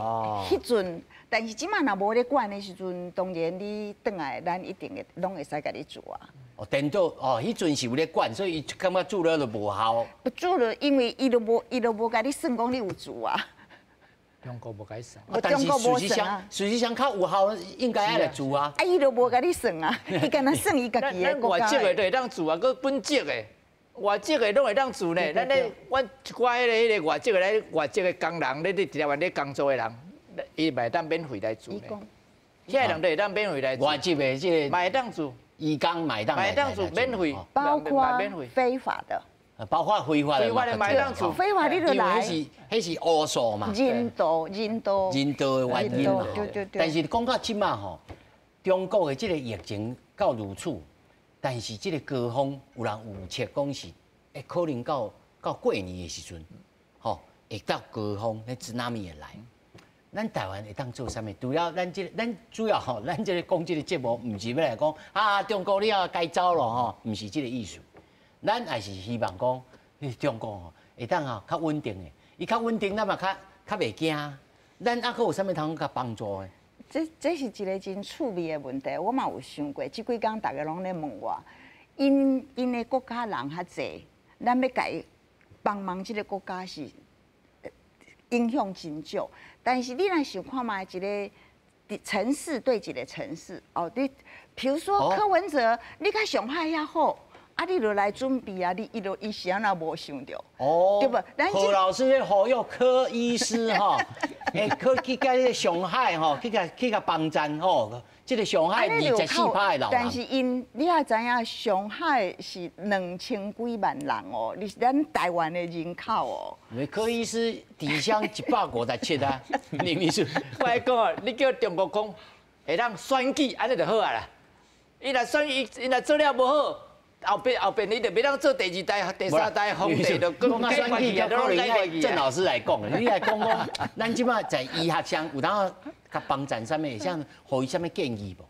B: 彼陣，但是這馬若無咧管的時陣，當然你轉來，咱一定會攏會使共你注啊。
A: 哦，顛倒哦，彼陣是有咧管，所以伊感覺注了就無效。
B: 不注了，因為伊都無共你算講你有注啊。
C: 中國無共算。
A: 但是事實上較有效，應該愛來注啊。
B: 啊，伊都無共你算啊，伊敢若算伊家己的國家。
C: 外籍的都會當注啊，閣本籍的，外籍的攏會當注呢。咱咧，阮一寡彼個外籍的咧，外籍的工人咧，佇台灣咧工作的人，伊嘛會當免費來注呢。遐人都會當免費來注。
A: 外籍的這個。
C: 嘛會當注。
A: 移工嘛會當，
C: 嘛會當注免費，
B: 包括非法的，
A: 包括非法的，
C: 非法的嘛會當注，
B: 非法你就來，
A: 彼是烏數嘛，
B: 人道人道
A: 人道的原因嘛。
B: 對對對。
A: 但是講到這馬吼，中國的這個疫情到如此，但是這個高峰有人預測講是，會可能到過年的時陣，吼會到高峰，彼 tsunami 會來。咱台灣會當做啥物？除了咱這個，咱主要吼，咱這個講這個節目，毋是欲來講啊，中國你也該走咯吼，毋是這個意思。咱也是希望講，中國吼會當吼較穩定的，伊較穩定，咱嘛較袂驚。咱猶閣有啥物通共幫助的？
B: 這是一個真趣味的問題，我嘛有想過。這幾工逐家攏咧問我，𪜶的國家人較濟，咱欲共伊幫忙這個國家是影響真少。但是你若想看覓一個城市對一個城市，哦，你比如說柯文哲，你佮上海遐好，啊，你就來準備啊，你伊就伊是按怎無想著？
A: 哦，
B: 對無？
A: 何老師咧呼籲柯醫師吼，欸，去共彼個上海吼，去共幫贊吼，這個上海24%的老人。
B: 但是𪜶你也知影，上海是2000幾萬人哦，你是咱台灣的人口哦。
A: 柯醫師底薪157啊，你秘書。
C: 我來講哦，你叫中國講會當選舉，按呢就好啊啦。伊若選伊，伊若做了無好。後邊你就袂當做第二代、第三代皇帝，就閣
A: 選舉，可能愛鄭老師來講，你來講講，咱這馬在醫學上有當共幫贊啥物，像予伊啥物建議無？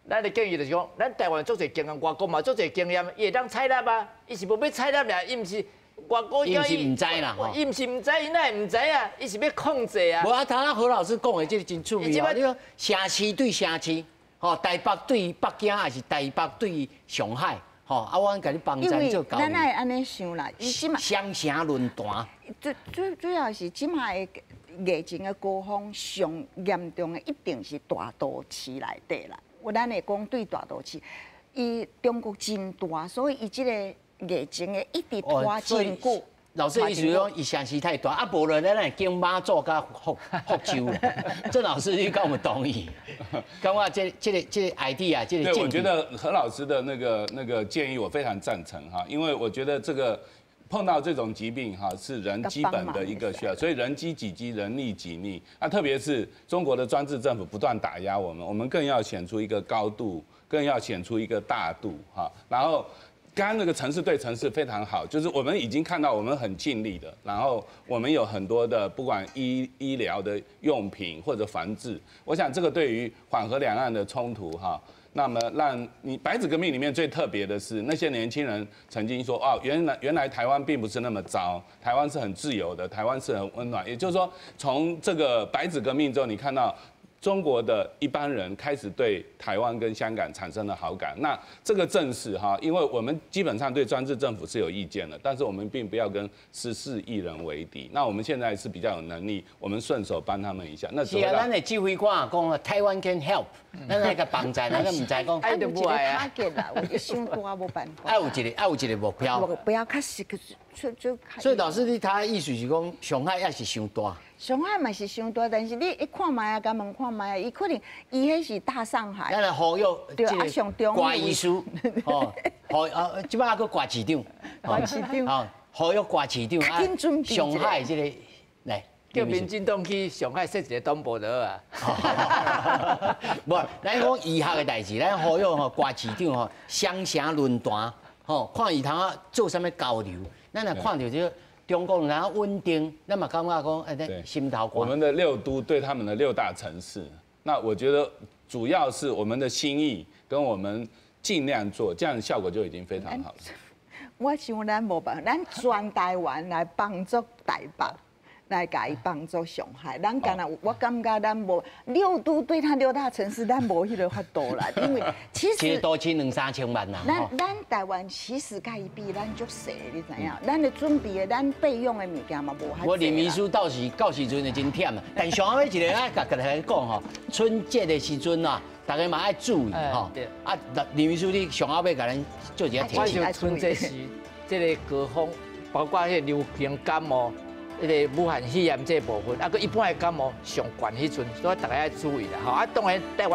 C: 咱的建議就是講，咱台灣足濟經驗，外國嘛足濟經驗，伊會當採納啊。伊是無欲採納爾，伊毋是外國
A: 伊毋是毋知啦，
C: 伊毋是毋知，伊哪會毋知啊？伊是欲控制啊。
A: 無啊，頭仔何老師講的這個真趣味啊！你講城市對城市，吼，台北對北京，還是台北對上海？吼，啊，我共你幫贊做交
B: 流。咱愛按呢想啦，伊這馬
A: 雙城論壇。
B: 最主要是這馬的疫情的高峰上嚴重的，一定是大都市內底啦。有咱會講對大都市，伊中國真大，所以伊這個疫情會一直拖真久。
A: 老師意思講，伊城市太大，啊，無論咱來經馬祖佮福州。鄭老師，你敢有同意？感覺這個 idea，這個
D: 對，我覺得何老師的那個建議，我非常贊成哈，因為我覺得這個碰到這種疾病哈，是人基本的一個需要，所以人飢己飢，人溺己溺。啊，特別是中國的專制政府不斷打壓我們，我們更要顯出一個高度，更要顯出一個大度哈，然後。剛剛那個城市對城市非常好，就是我們已經看到我們很盡力的，然後我們有很多的不管醫療的用品或者防治，我想這個對於緩和兩岸的衝突哈，那麼讓你白紙革命裡面最特別的是那些年輕人曾經說哦，原來台灣並不是那麼糟，台灣是很自由的，台灣是很溫暖，也就是說從這個白紙革命之後，你看到。中國的一般人開始對台灣跟香港產生了好感，那這個正是哈，因為我們基本上對專制政府是有意見的，但是我們並不要跟14億人為敵。那我們現在是比較有能力，我們順手幫他們一下。那
A: 是啊，咱的指揮官講啊，Taiwan can help。咱來共幫贊，咱毋知講。
B: 愛有一个 target 啦，有傷大無辦法。
A: 愛有一個，愛有一個目標。
B: 目標較實，就就。
A: 所以老師，你他意思是講，上海也是傷大。
B: 上海嘛是傷大，但是你一看覓啊，共問看覓啊，伊可能伊彼是大上海。
A: 咱來呼籲
B: 對啊，上中
A: 郭醫師，哦，呼啊，這擺閣郭市長，
B: 郭市長，
A: 哦，呼籲郭市長
B: 啊，
A: 上海這個來。
C: 叫民進黨去上海設一個黨部就好啊。
A: 無，咱講醫學的代誌，咱呼籲吼郭市長吼雙城論壇，吼看伊通啊做啥物交流，咱若看著這個中國然後穩定，咱嘛感覺講哎，心頭
D: 我們的六都對他們的六大城市，那我覺得主要是我們的心意跟我們盡量做，這樣效果就已經非常好了。
B: 我想咱無辦法，咱全台灣來幫助台北。來共伊幫助上海，咱敢若我感覺咱無六都對他六大城市，咱無彼个法度啦。因為其實
A: 都市兩三千萬啦。
B: 咱台灣其實共伊比，咱足細，你知影？咱的準備的，咱備用的物件嘛無遐。
A: 我林秘書到時陣就真忝啊。但上後尾一個愛共大家講吼，春節的時陣啊，大家嘛愛注意吼。啊，林秘書你上後尾共咱做一個提醒。
C: 我春節是這个高峰，包括彼个流行感冒。彼个武漢肺炎這部分，啊，閣一般的感冒上懸彼陣，所以大家愛注意啦，吼。啊，當然台灣。